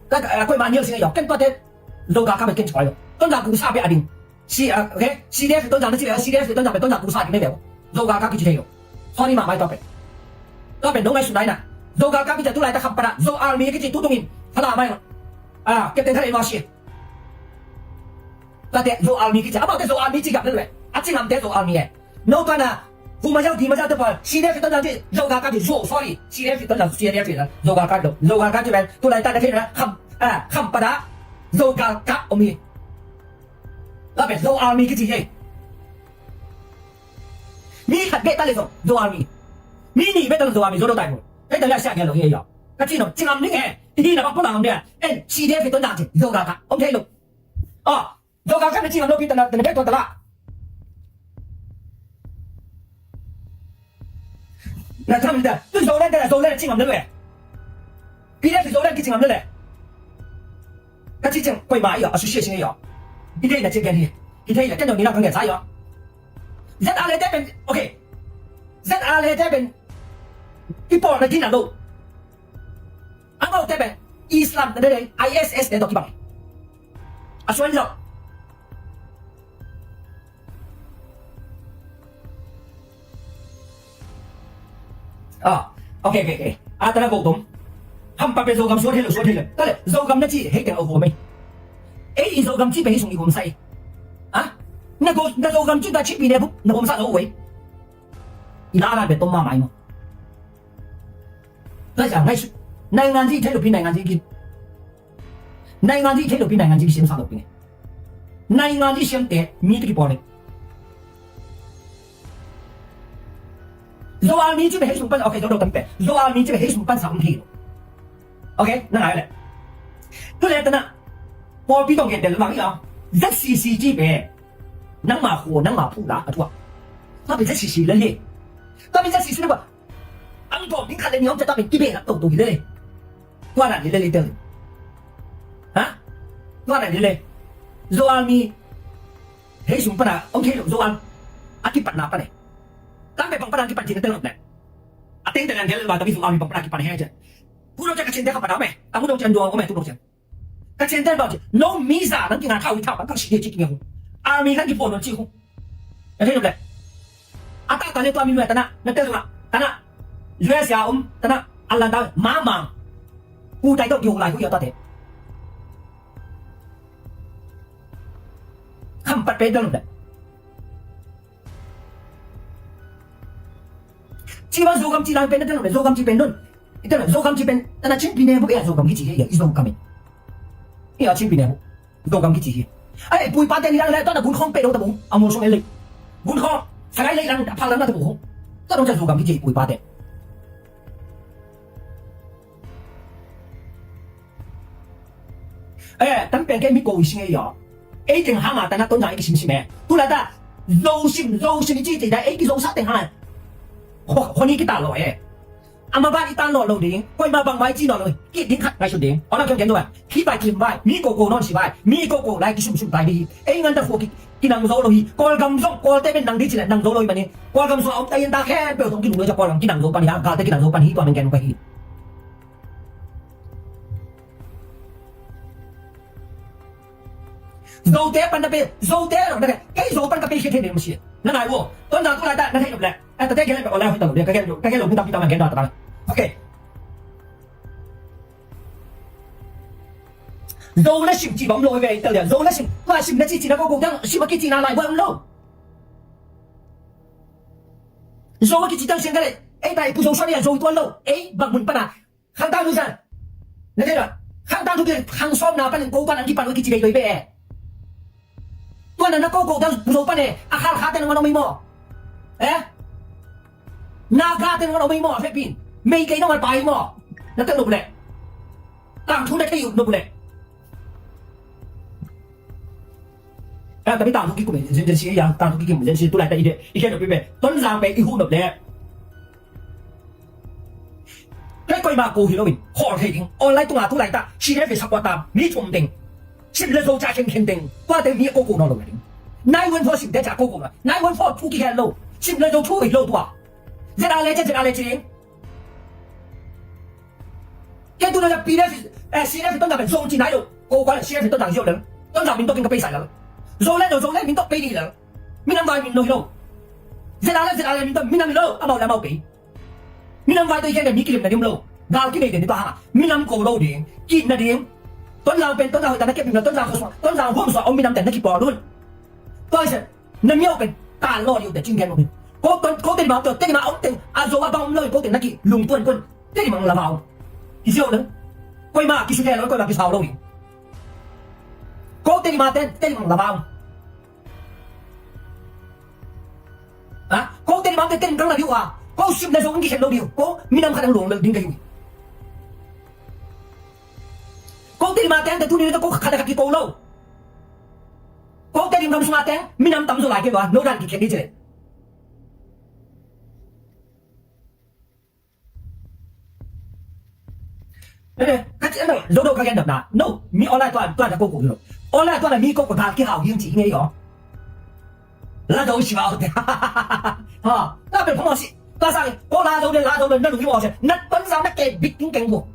Ka, ka, koimah nial sing a yawk, ken tuate Zo galkap ken ci poi lo. Tonzang kusa pe a ding. Si, ah, okay? C D F Tonzang na ci le, C D F Tonzang pe Tonzang kusa ding ne ve. Zo galkap kici thei lo. Sorry mahmah tua pe. Tua pe dong ai sudai na. Zo galkap kici tulai ta kham pana. Zo Army kici tutungin. Thala mai. Ah, Captain Thala Imashi. Tate Zo Army kici, amaute Zo Army ci gam lel ve. A ci ngamte Zo Army e. No tua na, hu ma zau di ma zau te pawl, C D F Tonzang ci, Zo galkap ci, Zo, sorry. C D F Tonzang, C D F Zo galkap lo. Zo galkap ci pen, tulai ta na thei na, kham, ah, kham pada, Zo galkap om hi. Tua pen Zo Army kici hi. Mi khat beh ta le zong, Zo Army. Mi nih beh ta le Zo Army, Zo do tai mo. Beh ta le a siak gel lo hi yo. Ka ci no, ci ngam ning e. Hi na bang pula ngam dia. En, C D F Tonzang ci, Zo galkap. Om thei lo. Ah, Zo galkap na ci ngam lo pi ta na, ta na bek tua ta la. Na tham ta, tu Zoland ta na Zoland ci ngam lo le. Pi le Zoland ki ci ngam lo le. Ka ci ciang koimah i a, association i a. I deihna ci gen hi. Hi thei le, ken dong ni na ka ngen sa i a. Z R A te pen, okay. Z R A te pen. I pawl na gina lo. Amaute pen Islam na dei I S S te tawh kibang. A suan lo. Ah, okay, okay, okay. A tana Gautam. Hampa pen Zogam suan hei lo, suan hei lo. Tale, Zogam na ci hei teng a gom ei. Ei i Zogam ci pen hei sung i gom sa ei. Ha? Na go, na Zogam ci ta ci pi ne bu, na gom sa lo ei. I la la pen tom ma mai mo. Ngai sa, ngai su. Nai ngan ci thei lo pi, nai ngan ci ki. Naingan ci thei lo pi, naingan ci kisiam sa lo pi. Naingan ci siamte mi tu kipawl ni. Zo Army cih pen hei sung pan, okay, Zo do tam pen. Zo Army cih pen hei sung pan sa om hi lo. Okay, na ngai le. Tu le tana. Pawlpi tong gen del bang hi a. Z C C cih pen. Nangma kho, nangma phu la a thu a. Tua pen Z C C le hi. Tua pen Z C C le ba. Ang tawm ding khat le ni om cia tua pen kibe lak to to hi le. Tua dan hi le le tel. Ha? Tua dan hi le. Zo Army. Hei sung pana, ong hei lo Zo Army. A kipatna pane. Tam pe pang pana kipat cih na tel lo ne. A teng te nan gel ba ta bi Zo Army pang pana kipat he cia. Pu lo cia ka chin te ka pana me. A pu lo cia an duang ome tu lo cia. Ka chin te ba cia. No mi za nang kinga thau i thau nang ka si de cih kinga hu. Army nang kipo no cih hu. Na thei lo le. A ta ta le tua mi nua tana, na tel lo na. Tana. U S A um, tana. Alan ta, ma ma. Ku tai to kiu lai ku ya ta te. Kham pat pe tel lo le. Ci bang Zogam ci lang pen na tel lo le, Zogam ci pen don. I tel lo, Zogam ci pen, tana Chin pi ne bu ya Zogam kici ya, i Zogam e. Iya Chin pi ne bu. Zogam kici hi. Ai, pui pa te ni lang le, tua na gun khong pe do ta bu. A mul sung e le. Gun khong. Sa lai le lang, phal lang na ta bu. Tua dong cia Zogam kici pui pa te. Eh, tam pen ke mi ko i sing e yo. Ei teng hang a ta na ton jang ei kisim sim e. Tu la ta. Zo sim, zo sim i ci ci da ei ki zo sa teng hang. Ho, ho ni ki ta lo e. Ama ban i tan lo lo ding, koima bangmah i ci nawn lo hi. Kit ding khat ngaihsut ding. Aw na kiang ken tua. Khi pai kim pai, mi ko ko nawn si pai, mi ko ko lai kisum sum pai ding hi. Ei ngan ta khua ki, kinang zo lo hi. Kawlgam zong, Kawlte pen nang ding ci leh nang zo lo hi mani. Kawlgam sung a om ta in ta khempeuh zong kinung lo hi cia Kawlgam kinang zo pan hi, a galte kinang zo pan hi, tua men ken pai hi. Zote pan na pe, Zote lo na pe, kei Zo pan ka pe khia thei ding mah si. Na ngai vo, Tonzang tu lai ta, na thei nop leh. Eh, tate gen leh pe online hoih ta lo, ka gen lo, ka gen lo, hong tam pi ta ma gen da ta. Okay. Zo na sim ci bang lo ve, tel dia. Zo na sim, ma sim na ci ci na ko ko dang, sim a kici na lai vo lo. Zo a kici dang siang ka leh, ei pai pu Zo suan ia Zo tuan lo, ei bang mun pana. Khang tang thu zan. Na thei lo. Khang tang thu ki khang sawm na panin ko tuan ang kipan uh kici bei bei pe e. Tuan na na ko ko tang pu Zo pan e. A khal kha ten ngan om ei maw. Eh? Na ga ten ngan om ei maw, a phe pin. Mei kei nong al pai maw. Na tel nop leh. Tang thu na thei uh nop leh. Eh, tapi tang thu kikum zen zen si ya, tang thu kikum zen si tu lai ta i de. I khen nop pi pe. Tonzang pe i hu nop leh. Kei koima ko hi lo in, khawl thei ding. Online tunga tu lai ta, C D F support ta, mi thum ding. Sim le Zo ca khen khen ding. Tua te mi ko ko nawn lo ding. Nine one four sim te ca ko ko nawn. Nine one four thu kikhel lo. Sim le Zo thu hi lo tua. Z R le ca Z R le ci ding. Kei tu na P D F, eh, C D F Tonzang pen Zo ci nai lo. Ko ko C D F Tonzang zio lel. Tonzang min to king ka pei sai lel. Zo le lo, Zo le min to pei ding lel. Minam vai min lo hi lo. Z R le Z R le min to minam hi lo. Amau le amau pei. Minam vai tawh i khen ding mi kilim na ding om lo. Gal kinei den ding tawh hang a minam ko lo ding, kihna ding. Tonzang pen Tonzang hoih ta na kep ding lo, Tonzang khuasung, Tonzang huamsung a om minam ten na kipawl un. Tua hi se, na miau pen taan law ding uh te cing gen lo ding. Ko Ton, ko Tedim a om teng, Tedim a om teng, a Zo a bang om lo in ko teng na kilungtuan tuan. Tedim a om la bang. Kisiau lo. Koima kisukhe lo, koima kisau lo ding. Ko Tedim a ten, Tedim a om la bang. Ha? Ko Tedim a om te Tedim kang na ding uh a. Ko sim le Zo ang kikhen lo ding uh. Ko minam khat ang luang lo ding ka hi uh. Ko Tedim a teng te tuni te ko khat le khat kiko lo. Ko Tedim gam sung a teng minam tam zaw lai kei uh a. No dan kikhen ding ci leh. Eh, ka ci an dang, Zo do ka gen dam na. No, mi online tua, tua na ko ko lo. Online tua na mi ko ko gal kihau ding ci ngei aw. La Zo si ba o te. Ha, na pen phamawh si. Tua sang, ko La Zo de, La Zo de, na lung hi mawh se. Na Tonzang na ke bit ding keng bo.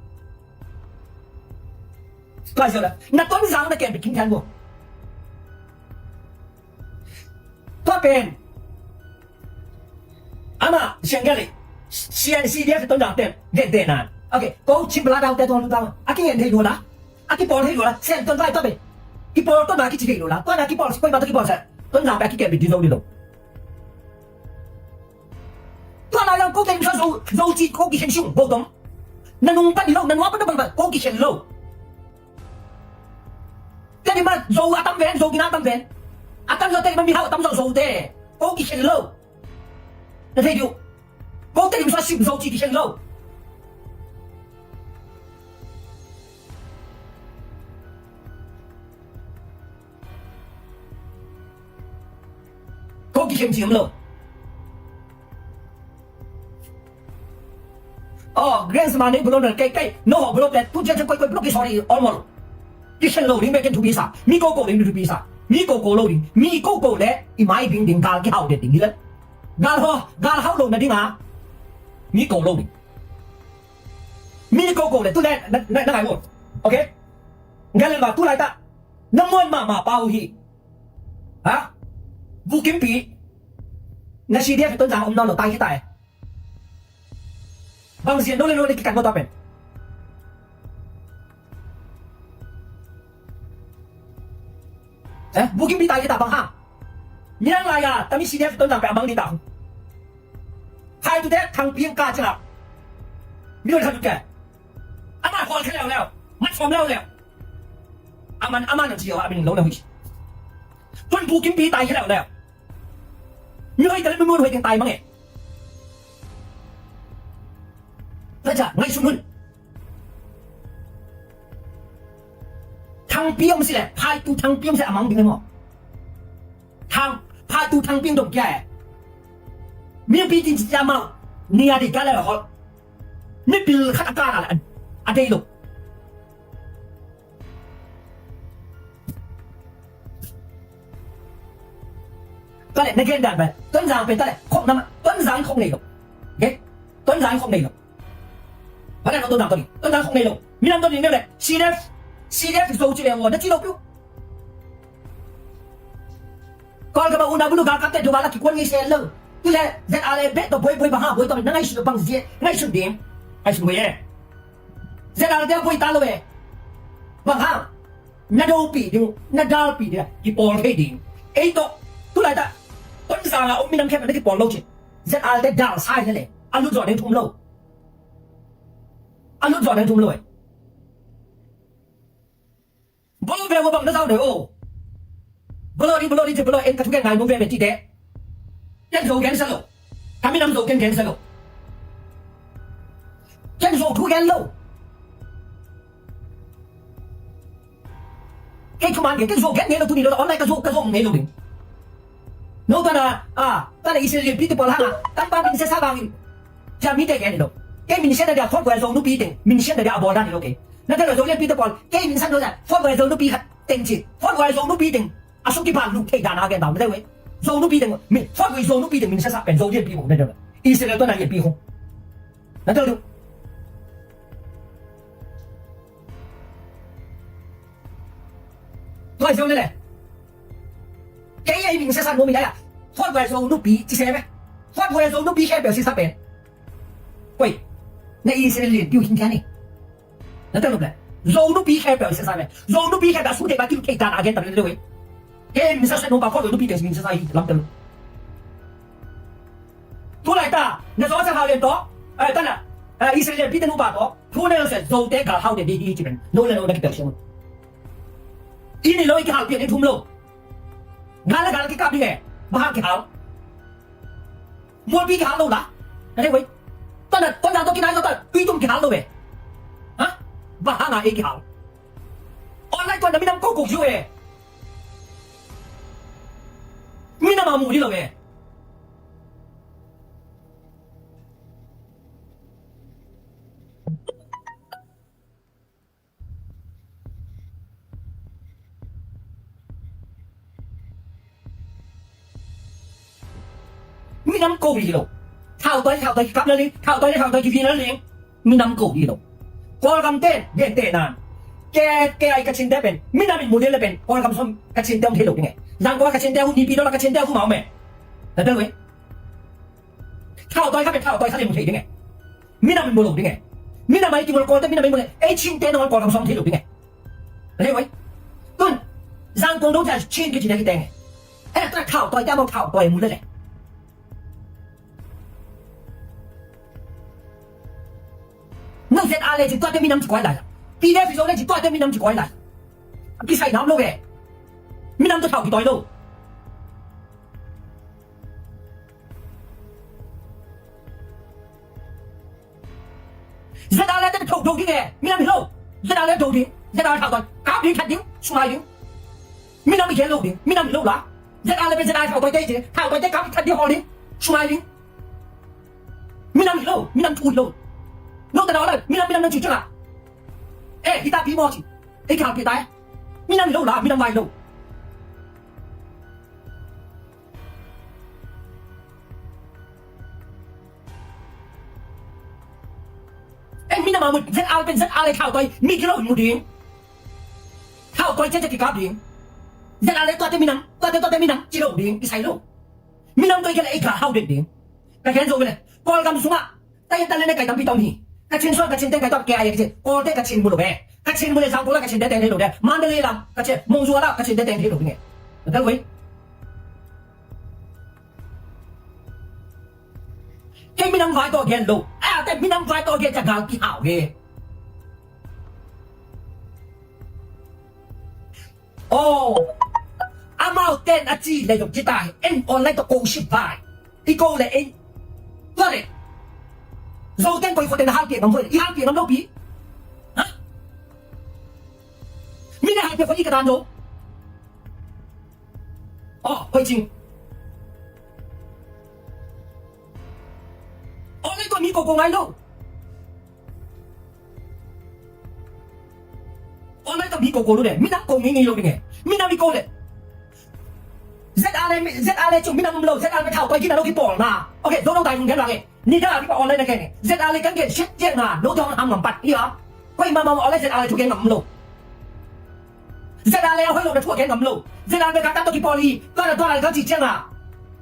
Tua sio da. Na Tonzang na ke bit ding keng bo. Tua pen. Ama, siang gel le. C N C D F Tonzang ten. Den den na. Okay, ko chim bla dau te tuan lu dau. A kingen thei lu la. A kipawl thei lu la. Sian Tonzang tua pen. Kipawl Tonzang kici thei lu la. Tua na kipawl si koi ba tua kipawl sa. Tonzang pe a kiken bit di Zo di lo. Tua lai lang ko ken sa Zo, Zo ci ko kikhen sung, bo tom. Na nung pan di lo, na nua pan na bang bang, ko kikhen lo. Tedim a Zo a tam ven, Zo gina tam ven. A tam Zo Tedim a mihau a tam Zo Zo te. Ko kikhen lo. Na thei diu. Ko Tedim sung a sim zo ci kikhen lo. Ko kikhen ci om lo. Oh, Grand Sma nei blow na kei kei no ho blow pen tu jia koi koi blow ki sorry almost. Kikhen lo ding bek ken thupi sa. Mi ko ko ding thupi sa. Mi ko ko lo ding. Mi ko ko le i mai ding ding gal kihau det ding hi le. Gal ho, gal hau lo na ding a. Mi ko lo ding. Mi ko ko le tu le na na na ngai mo. Okay. Gal le ba tu lai ta. Na muan mahmah pau hi. Ha? Vukimpi. Na C D F Tonzang om nawn lo tai hi tai. Bang zian no le no le kikan mo ta pen. Eh, Vukimpi tai hi ta bang ha. Niang lai a, tami C D F Tonzang pen a mang di ta. Hai tu te Thangpi ka cina. Mi lo le khat tu ke. Ama hol khe leo leo. Mat som leo leo. Aman, aman ang ci a, amin lo leo hi. Tun Vukimpi tai hi leo leo. Mi hoi tale mi mun hoi teng tai mang e. Raja, ngai sun hun. Thangpi om si le, phai tu Thangpi om si le, amang ding mo. Thang, phai tu Thangpi dong kia e. Mi pi tin ci amang. Ni a di ka le hol. Mi pil khat a ka la, a dei lo. Tale, na gen dan pen Tonzang pen tale, khong nam, Tonzang khong nei lo. Ge, Tonzang khong nei lo. Bana no Tonzang toni, Tonzang khong nei lo. Minam toni neu le, C D F, C D F zo ci le ngo, na ci lo piu. Kol ka ba una bulu ga kapte do bala ki kuan ngi se lo. Tu le, Z R A be to boi boi ba ha, boi to na ngai su bang zie, ngai su ding. Ngai su boi e. Z R A te boi ta lo e. Bang ha. Na dopi ding, na dalpi ding, kipawl thei ding. Ei tawh, tu lai ta, Tonzang a om minam khempeuh na kipawl lo cin. Z R te dal sai le le, a lut zawh ding thum lo. A lut zawh ding thum lo e. Bolo bel bang na zau ding o. Bolo di, bolo di, bolo en ka thu gen ngai nung ve ve ti de. Ken zo gen sa lo. Ka minam zo ken gen sa lo. Ken zo thu gen lo. Kei thuman kei, kei zo gen ngei lo tuni lo, online ka zo, ka zo ngei lo ding. No tana, a, tana Israel lianpi te pawl hanga, kan pa min se sa bangin. Cia mi te gen lo. Kei min se na dia khot gua zo nupi teng, min se na dia a bawl dan lo kei. Na te lo zo lianpi te pawl, kei min sa no sa, khot gua zo nupi khat teng ci, khot gua zo nupi teng. A suk kipan lu thei dan a gen dan, na te wei. Zo nupi teng, min, khot gua zo nupi teng, min se sa pen zo lianpi mo, na te lo. Israel tana lianpi khong. Na te lo. Tua ziau le le. Kei a i ming siasan mo mi lai a. Huat guai zo nupi ci se me. Huat guai zo nupi khempeuh siasa pen. Koi. Na Israel lianpi uh hing kia ni. Na tang lo le. Zo nupi khempeuh siasa me. Zo nupi khempeuh a sute ba kilu kei dan a gen tam le le wei. Kei a i ming siasan mo ba huat guai nupi te ming siasa hi lam tang lo. Tu lai ta, na zo sa hau lian to, eh, ta na, eh, Israel lianpi te nupa to, thu ne lo se, zo te gal hau te di hi ci pen, no le no na kitel siang. I ni lo i kihal pian i thum lo. Gal la gal kikap ding e, bang hang kihal. Mualpi kihal lo la, na te wei. Ta na, ta na to kinai lo ta, tui tum kihal lo e. Ha? Bang hang a e kihal. Online to na minam ko ko yu e. Minam a mu di lo e. Minam ko hi lo. Thau toi, thau toi, kap na ling. Thau toi, thau toi, ki vi na ling. Minam ko hi lo. Kawlgam ten, den te nan. Ke, ke ai Kachin te pen. Minam in mu den le pen. Kawlgam som Kachin te om thei lo ding e. Zangkong Kachin te hu, Nipi dong Kachin te hu ma om e. Na te lo e. Thau toi kha pen thau toi kha le mu thei ding e. Minam in mu lo ding e. Minam ai ki mu lo Kawl te minam ai mu le. Ei Chin te nong Kawlgam som thei lo ding e. Thei wai. Tun. Zangkong dong cia Chin ki ci te ki teng e. Eh, ta thau toi te mo thau toi mu le le. Nang Z R le ci tua te minam ci koi lai. P D F zo le ci tua te minam ci koi lai. Kisai nam lo e. Minam to thau ki toi lo. ZRA te tho do ding e, minam hi lo. ZRA do ding, ZRA thautawi kap ding, that ding, sumai ding. Minam i gen lo ding, minam hi lo la. ZRA pen ZRA thautawite ci, thautawite kap ding, that ding, hawl ding, sumai ding. Minam hi lo, minam thu hi lo. No ta na la, minam, minam nang ci ciang a. Eh, hita pi maw ci. Eh, kap pi tai. Minam hi lo la, minam vai hi lo. Eh, minam a mu, ZRA pen ZRA thautawi, mi kilo mu ding. Thautawi ciang ciang kikap ding. ZRA tuate minam, tuate tuate minam, ci lo ding, kisai lo. Minam tawh i khen leh i kha hau den ding. Ka gen zo ve leh, Kawlgam sungah talent, talent nei kai tampi ta om hi. Kachin sung, Kachin teng kai tam, K I A Kachin. Kawlte Kachin mu lo ve. Kachin mu leh Zangkong lam Kachin te teng thei lo ve. Mandalay lam Kachin, Mongzua lam Kachin te teng thei lo ding e. Na tel ve. Kei minam vai tawh gen lo. A, te minam vai tawh gen ciang gal kihau ve. Aw, amau ten a ci leh zong ci ta hi. En online tawh ko ship vai. I ko leh en. Tua leh. Zo ten koi khua ten a halpiak ngam voi. I halpiak ngam lo pi. Ha? Mi na halpiak khua i ka dan zo. Aw, hoi cing. Online tawh mi ko ko ngai lo. Online tawh mi ko ko lo de, minam ko ngei ngei lo ding e. Minam i ko leh. ZRA, ZRA ci minam lo, ZRA thautawi gina lo kipawl na. Ok, zo lo dai hong gen lo e. Ni da kipawl online na gen e. ZRA kan gen shit gen na, no dong ham ngam pat hi a. Koi mama online ZRA thu gen ngam lo. ZRA a hoih lo na thu a gen ngam lo. ZRA ka tawh kipawl hi, ka na tua lai ka ci ciang a.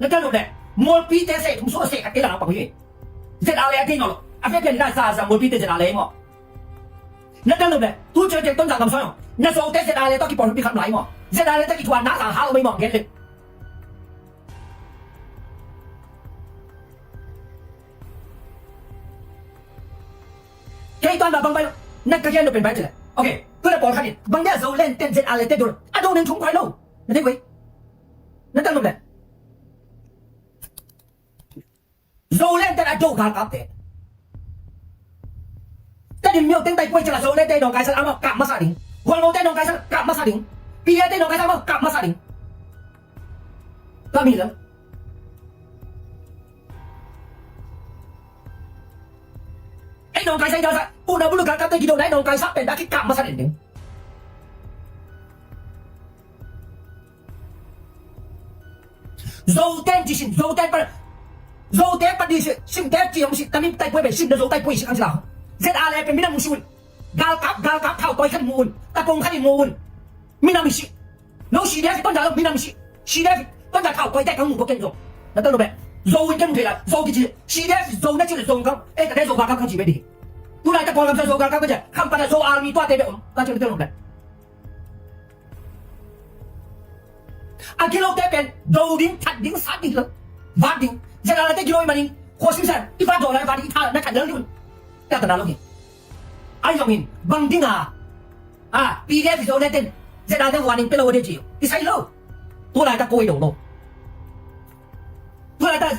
Na ka lo de. Molpi te se, thum so se ka te la pa hi. ZRA a ding lo. A fe pian da sa sa Molpi te ZRA mo. Na ka lo de. Tu che ke ton da ngam so. Na so te ZRA tawh kipawl pi kham lai mo. ZRA te ki thua na sa ha lo mai mo gen le. Kei tuan ba bang bai na ka gen lo pen bai te le. Ok. Tu le pawl khat in. Bang dia Zoland ten ZRA te dur. A do nen thum kai lo. Na te wei. Na ta lo le. Zoland ten a do gal kap te. Tedim myo ten tai poi chala Zoland te dong kai sal ama kap masa ding. Gualmo te dong kai sal kap masa ding. Pia te dong kai sal ama kap masa ding. Ka mi la. Ei nong kai sa i dasa, una bulu kal kate gido nai nong kai sa pen da ki kam masa den ding. Zoten ci sin, Zoten pa, Zoten pa di sin, sin te ci om sin, tami tai poi be sin da Zo tai poi sin ang sila. ZRA le pe minam musul. Gal kap, gal kap, thau toi kan muun, tapong kan muun. Minam isi. No CDF ton da lo minam isi. CDF ton da thau toi te kan muun ko ken zo. Na ta lo be. Zo win kan muun te la, Zo ki ci. CDF Zo na ci Zo kan. E ka te Zo gal kap kan ci be di. Tu lai ta Kawlgam sa Zo gal kap kan ci. Kam pa da Zo army tua te be om. Ka ci te lo be. A gilo te pen do ding, that ding, sat ding lo. Vat ding. Zia la te gilo i manin. Ko sim san. I vat do la vat i tha na tha lo ding. Ta ta na lo ding. Ai zong in bang ding a. A PDF zo le ten. Zia la te warning pe lo de ji. I sai lo. Tu la ta ko i do lo. Tu la ta.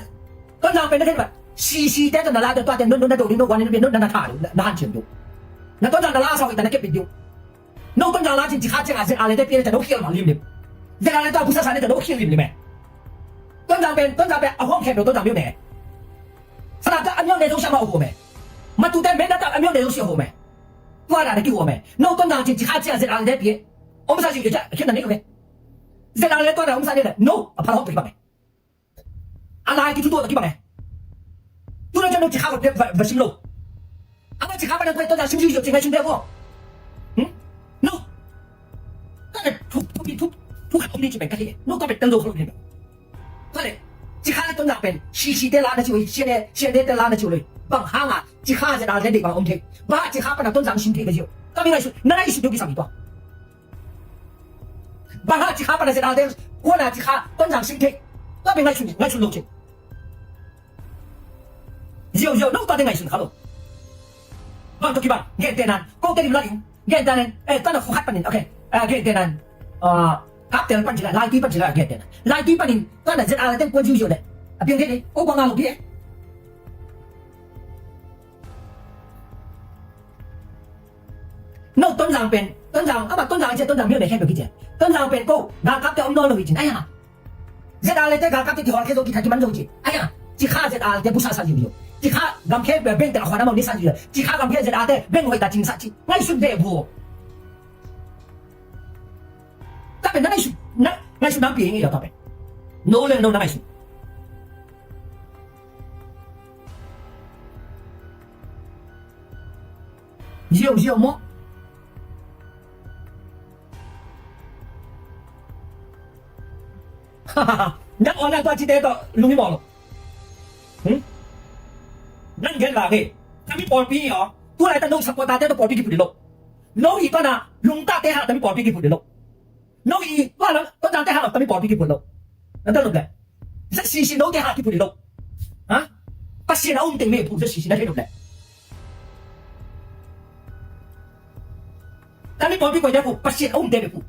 Ton na pen na ten ba. Si si te ta na la ta tua ten no no na do ding no warning pe no na na tha na han chen do. Na ton na la sa wi ta na ke pi do. No Tonzang la cin ci kha ciang a ZRA le te pian ta no khial ma lim lim. ZRA le ta busa sa ne ta no khial lim lim e. Tonzang pen, Tonzang pen a hong khem no Tonzang myo ne. Sana ta a myo ne zo sha ma o ko me. Ma tu te men na ta a myo ne zo sha o me. Tua na ki o me. No Tonzang cin ci kha ciang a ZRA le te pian. Om sa cin ke ca khial na ne ko me. ZRA le tua na om sa ne no a pha hong pi ba me. A lai ki thu tua ki bang e. Tu na jam no ci kha va va sim lo. A va ci kha va na tua tua sim sim sim ngai sim de ko. Hmm? No. Ka ne thu thu thu thu kha ni ci ben ka hi. No ka bet tan lo ko ni. Ka ne. Ci kha le tua na ben. Si si te la na ci wei. Si ne si ne te la na ci wei. Bang hang a. Ci kha ze da ze de bang om the. Ba ci kha pa na Tonzang sim the ka ji. Ka mi ngai su. Na ngai su do ki sa mi tua. Bang hang ci kha pa na ZRA te, kua na ci kha Tonzang sim thei. Tua pen ngaihsun, ngaihsun lo cin. Ziau ziau, no tua te ngaihsun kha lo. Bang to ki bang, gen te nan, ko te lim la lim, gen te nan, eh, ta na khu khat panin, okay. Eh, gen te nan. Ah, kap tel pan ci la, lai tui pan ci la, gen te nan. Lai tui panin, ta na ZRA te kuan ziau ziau le. A piang te ne, ko kuan nga lo pi e. No, Tonzang pen, Tonzang, ama Tonzang ci, Tonzang myo ne khen do ki ci. Tonzang pen ko, galkapte om nawn lo hi ci. Aya. Z R A te galkapte kihawlkhia zo, kithat kiman zo ci. Aya. Cikha Z R A te busa sa ziu ziu. Cikha gamkhe bengte a khuan amau ni sa ziu ziu. Cikha gamkhe Z R A te beng hoih ta cing sa ci. Ngaihsut ve bu. Ta pen na ngaihsut, na ngaihsut nang pi ing i lo ta pen. No le no na ngaihsut. Ziau ziau maw. Nang online tua cite tawh lung hi mawk lo. Hmm? Nang gen la nge. Tami pawlpi hi aw. Tu lai ta no supporter te tawh pawlpi kiphut hi lo. No i pana lungtate ha tami pawlpi kiphut hi lo. No i pana Tonzangte ha tami pawlpi kiphut lo. Na tel lo le. ZCC note ha kiphut hi lo. Ha? Pasian a um teng me phu ZCC na thei lo le. Tami pawlpi koi dia phu, Pasian a um teng me phu.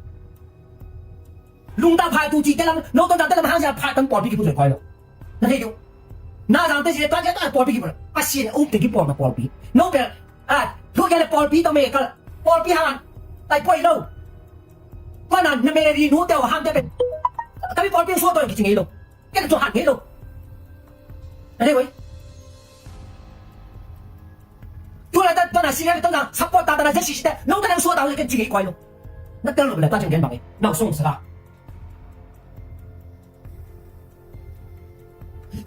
Lungta phai tu ci te lam, no Tonzangte lam hang sia phai tami pawlpi kiphut koi lo. Na thei diu. Na Zangte ci te tua dia ta pawlpi kiphut. Pasian a um teng kipawlna pawlpi. No pe, a, thu kia le pawlpi tawh me kal. Pawlpi hang tai poi lo. Tua na na me ri nu te hang te pen. Tami pawlpi suak tawh kici ngei lo. Ken cu han ngei lo. Na thei koi. Tu lai ta, ta na senior Tonzang support ta, ta na ZCC te. No ta nang suak ta, ken ci ngei koi lo. Na tel lo le ta ceng gen bang e. Nau song sa la.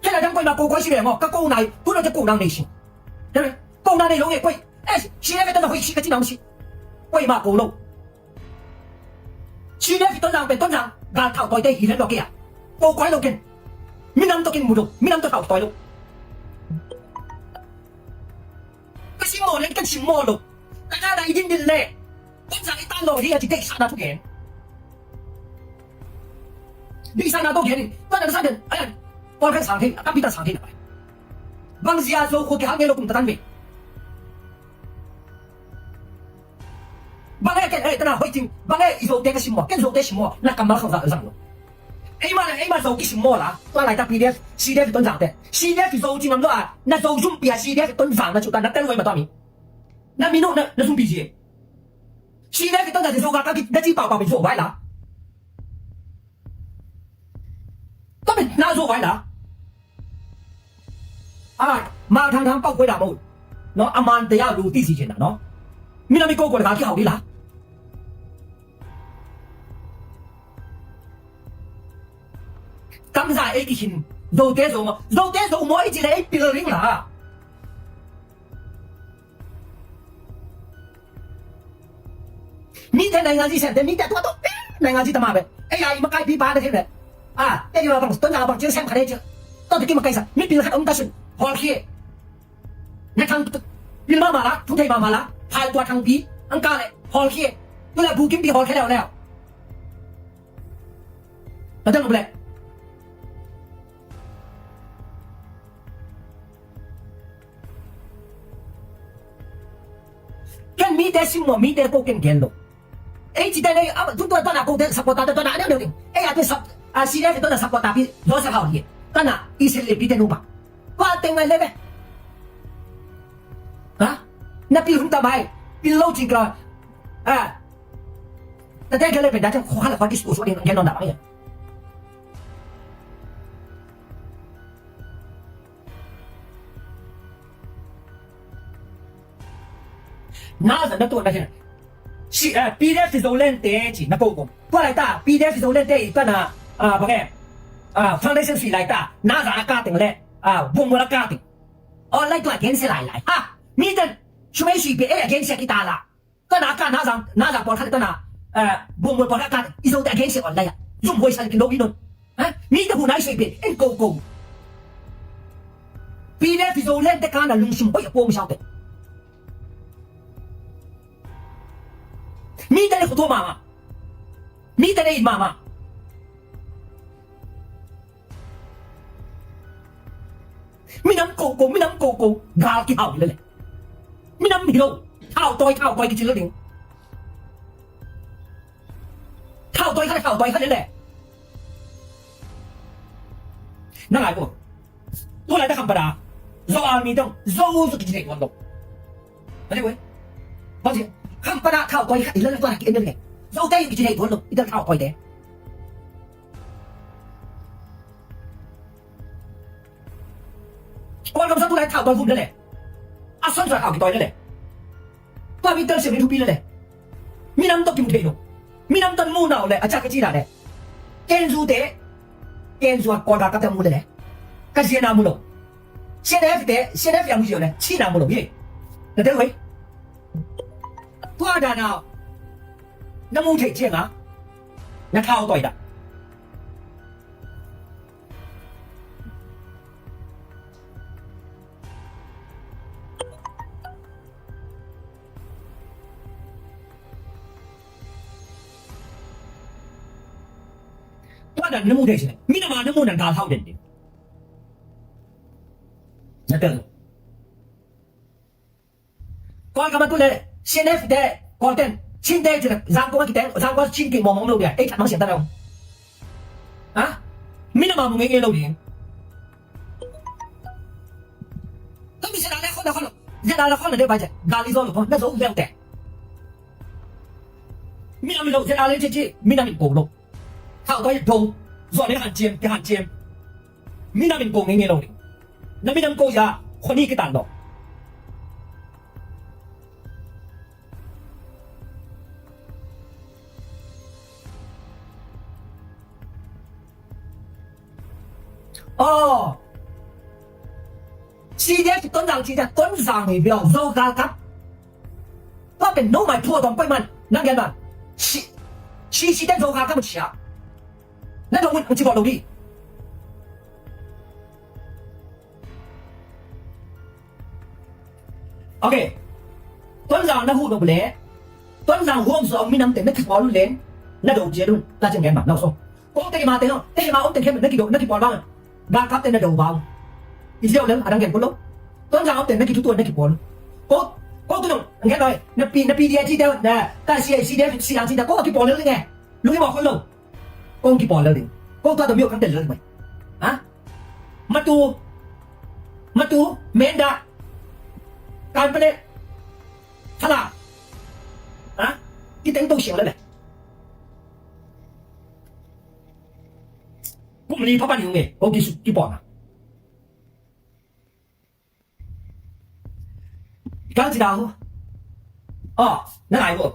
Ken a dang koi ma ko koi si le ngo. Ka ko nai, tu lai ta ko nang nei si. Ko nang nei lo nge koi. Eh, senior Tonzang hoi si ka ci nang si. Koi ma ko lo. Senior Tonzang pen Tonzang gal thau toi te hi le lo kia. Ko koi lo ken. Minam to ken mu lo. Minam to thau toi lo. Ka sim mo le kan sim mo lo. Ka na da i din din le. Tonzang i tan lo hi a ci te sa na tu gen. Di sa na to gen. Tonzang sa den. Ayan. Kol kan sang thei. Ka pi ta sang thei na pai. Bang zia zo ko ki hang nge lo kum ta tan ve. Bang e ken e tana hoi cing. Bang e i Zote ka sim maw. Ken Zote sim maw. Na kammal khawng zang lo. Eima le eima Zo kisim maw la. Tua lai ta PDF, CDF Tonzangte. CDF Zo cing am lo a. Na Zo zumpi a CDF Tonzang na cu ta na tel hoi ma tua mi. Na mi no na zumpi zi. CDF Tonzangte Zo ka ka ki na ci pau pau mi Zo vai la. Tua mi na Zo vai la. A, ma thang thang pau koi da mo. No, a man te ya lu ti si chen na, no. Mi na mi ko ko le ka ki hau di la. Kam za e ki hin. Zo te zo mo. Zo te zo mo i ci le e pil ring la. Mite naingan zi sem te, mite tua tua pen naingan zi tama pen. Ei ai makai pi pa na thei le. A, te yu la bang, ton na bang cil sem kha de cil. Tua tu ki makai sa, mi pil khat om ta sun. Hol khie. Na thang pil ma ma la, thu thei ma ma la. Phai tua thang pi, ang ka le, hol khie. Tu la bu kim pi hol khie leo leo. Na thang le. Ken mite sim maw, mite ko ken gen lo. Ei ci te nei, a, tu tua tana ko te supporter te tana neu neu ding. Ei a te sap, a, CDF tana supporter pi, Joseph Hau hi. Tana, i sil le pi te nu ba. Tua teng ngai le be. Ha? Na pi hun ta bai. Pi lo ci ka. A. Ta te ke le be da te ko hala kwa dis ko so ding gen non da ba ya. Na zan na tuan na khen. Si, eh, PDF Zoland te ci na ko ko. Tua lai ta, PDF Zoland te i ka na, ah, bang e. Ah, foundation si lai ta. Na zan a ka teng le. Ah, bung mo la ka teng. Online tua against lai lai. Ha, mi tan. Sumai si pe e against kita la. Ka na ka na zan, na zan por kha ta na. Eh, bung mo por kha ka. I zo te against online. Zum boi sa ki lo i non. Ha? Mi te hu nai sui pe, en ko ko. PDF Zoland te ka na lungsim hoi a pom sau te. Mi te le khutua mama. Mi te le in mama. Minam ko ko, minam ko ko. Gal ki hau le le. Minam hi lo. Thau toi, thau toi ki ci lo ding. Thau toi kha le, thau toi kha le le. Na ngai ko. Tu lai ta kham pada. Zo army tong. Zo zo ki jine ko lo. Ade we. Ba ji. Kham Pana thau tawi khat i lal tua na ki en le. Zote i ci thei tuan lo, i dal thau tawi te. Kawlgam sa tu lai thau tawi vum le le. A son sa thau ki tawi le le. Tua mi tal siam ni thupi le le. Minam tawh kimu thei lo. Minam tawh mu nau le a cak ka ci na le. Ken zu te. Ken zu a Kawlgam ka te mu le le. Ka zia na mu lo. C N F te, C N F yang mu zia le. Ci na mu lo ye. Na tel hoi. Tua dan a na mu thei ciang a na thau tawi dah. Tua dan na mu thei si le. Minam a na mu na gal hau den ding. Na tel. Kawlgam a tu le, C N F te, Kawlten, Chin te, Zangkong a kiteng, Zangkong Chin kik mawngmawng lo dia, ei that mang siam ta lo. Ha? Minam a mu ngei ngei lo ding. Ka mi zia le khon na khon lo, zia le khon na de ba zia, gal i zo lo khon, na zo leu te. Minam lo, zia le ci ci, minam in ko lo. Thau tawi do, zuan le han ciam, ki han ciam. Minam in ko ngei ngei lo ding. Na minam ko ya, khoni ki tan lo. Oh. C D F Tonzang ci ta, Tonzang hi biau, Zo galkap. Tua pen no mai phua tawm pai man, nang gen man. Si, si, si ten Zo galkap man sia. Na dong un, ang ci bawl lo di. Ok. Tonzang na huh nop le, Tonzang huam suah minam te na kipawl un leng, na do ciat un, ta ciang gen bang, na so. Ko te ma te no, te ma om te khem na kido, na kipawl bang. Galkap te na do bang. I ziau leng, a dang gen ko lo. Tonzang om te na kitutuan na kipawl. Ko, ko tu nong, gen noi, na pi, na pi dia ci te, na, ka si, si dia, si dang ci te, ko kipawl leng nge. Lu i mawk ko lo. Kong kipawl lel ding. Kong tua tawh mi aw kan tel lel mai. Ha? Matu. Matu. Menda. Kanpetlet. Hala. Ha? Kiteng to siang lel le. Kum li phapan yung e. Kong kisu kipawl na. Kang ci dau. Aw, na ngai ko.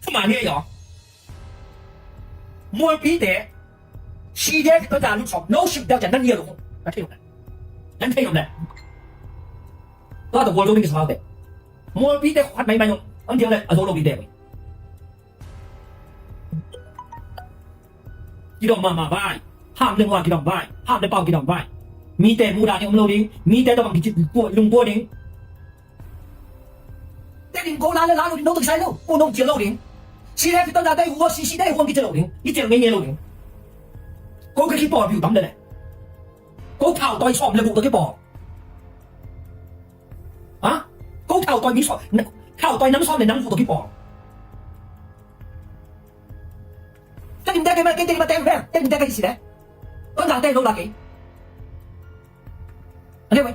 Thuma ni aw. Mualpi te. Si de to da lu chok. No ship da jan nan ye lo. Na thei lo. Nan thei lo le. Tua da wo lo ni sa te. Mualpi te khat mai mai lo. An dia le a zo lo bi de. Kidawm mahmah vai. Ham le mual kidawm vai. Ham le pau kidawm vai. Mite mudah ni om lo ding. Mite tawh bang kici lungpua ding. Te ding ko la le la lo ding, no tawh kisai lo. Ko nong cial lo ding. Si le fiton da dai huwa si si dai huwa kici lo ding. Kici lo ngei ngei lo ding. Ko ka kipawl biu tam le le. Ko thau tawi sawm le guk tawh kipawl. Ha? Ko thau tawi mi sawm, thau tawi nam sawm le nam guk tawh kipawl. Tedim te kei ma, kei Tedim ma teng ve, Tedim te kei si le. Tonzang te lo la kei. Ane wei.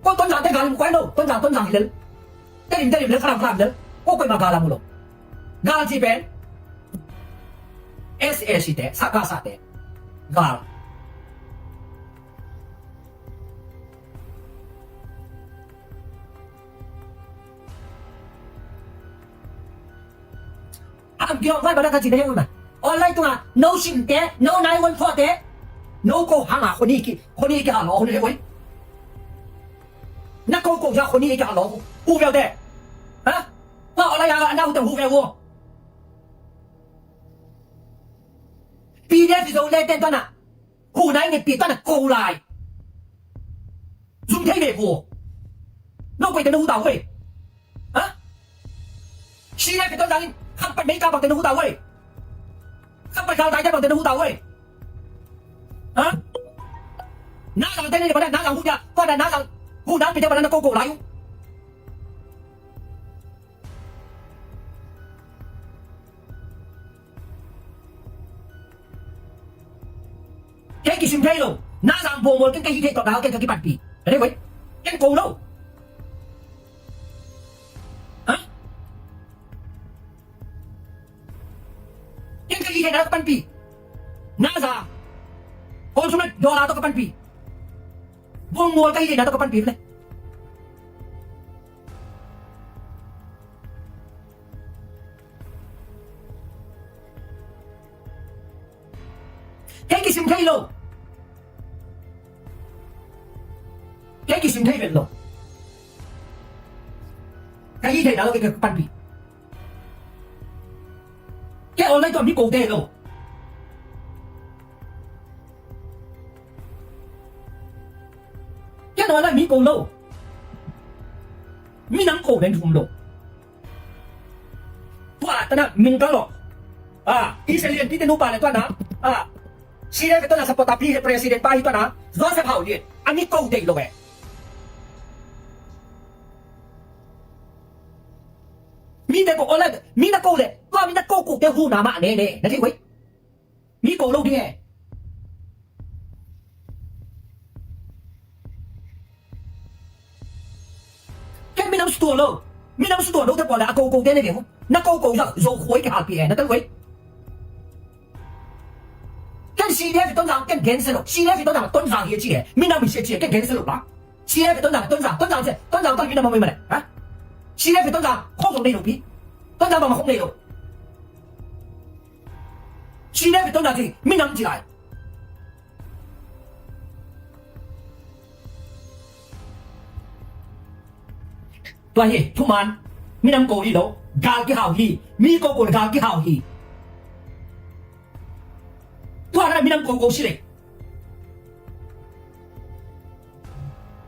Ko Tonzang te gal mu kuai lo, Tonzang, Tonzang hi lel. Tedim, Tedim lel, Falam, Falam lel. Ko koi ma gal a mu lo. Gal ci pen. S A C te, sa ka sa te. Gal. A kam kiawng vai bada ka ci na heng un ba. Online tunga, no sim te, no nine one four te, no ko hanga khoni ki, khoni ki halo, khoni le oi. Na ko ko ya khoni ki halo, hu veu te. Ha? Ka online a na hu te hu veu wo. P D F Zo le ten tana. Hu nai nge pi tana ko lai. Zum thei ve hu. No koi te na hu ta hu e. Ha? Si le pi ton dang in. Kham pat mei ka bang te na hu ta hu e. Kham pat gal dai te bang te na hu ta hu e. Ha? Na dang te ne bang na dang hu dia. Ko na na dang. Hu na pi te bang na ko ko lai. Kei kisim thei lo. Na zang buang mual kei kei hi thei tawh na kei ka kipanpih. Ka thei wei. Kei ko lo. Ha? Ka hih theihna tawh ka panpih. Na za. Kawlsung na dollar tawh ka panpih. Bungmual ka hih theihna tawh ka panpih le. Kei kisim thei lo. Kei kisim thei vet lo. Ka hih theihna lo kei ka panpih. Kei online tawh mi kote lo. Kei online mi ko lo. Minam ko ven thum lo. Tua tana mingkal lo. Ah, Israel pite nupa le tua na. Ah, Sile ve tona supporter pi he president pa hi tona. Joseph Hau Lian. A mi ko dei lo ve. Mi te ko ole, mi na ko le. Tua mi na ko ko te hu na ma ne ne. Na thei wei. Mi ko lo ding e. Ken minam sutua lo. Minam sutua lo te pua le a ko ko te ne ding. Na ko ko za zo khoi ke hal pi e. Na tel wei. Ken C D F Tonzang ken gen se lo. C D F Tonzang Tonzang hi chi e. Minam hi chi e ken gen se lo ba. C D F Tonzang Tonzang Tonzang se. Tonzang Tonzang minam mo mi ma le. Ha? C D F Tonzang khong nei lo pi. Tonzang ba ma khong nei lo. Cine pi tawh na ci minam ci lai. Tua hi thuman minam ko hi lo. Gal kihau hi. Mi ko ko le gal kihau hi. Tua na minam ko ko si le.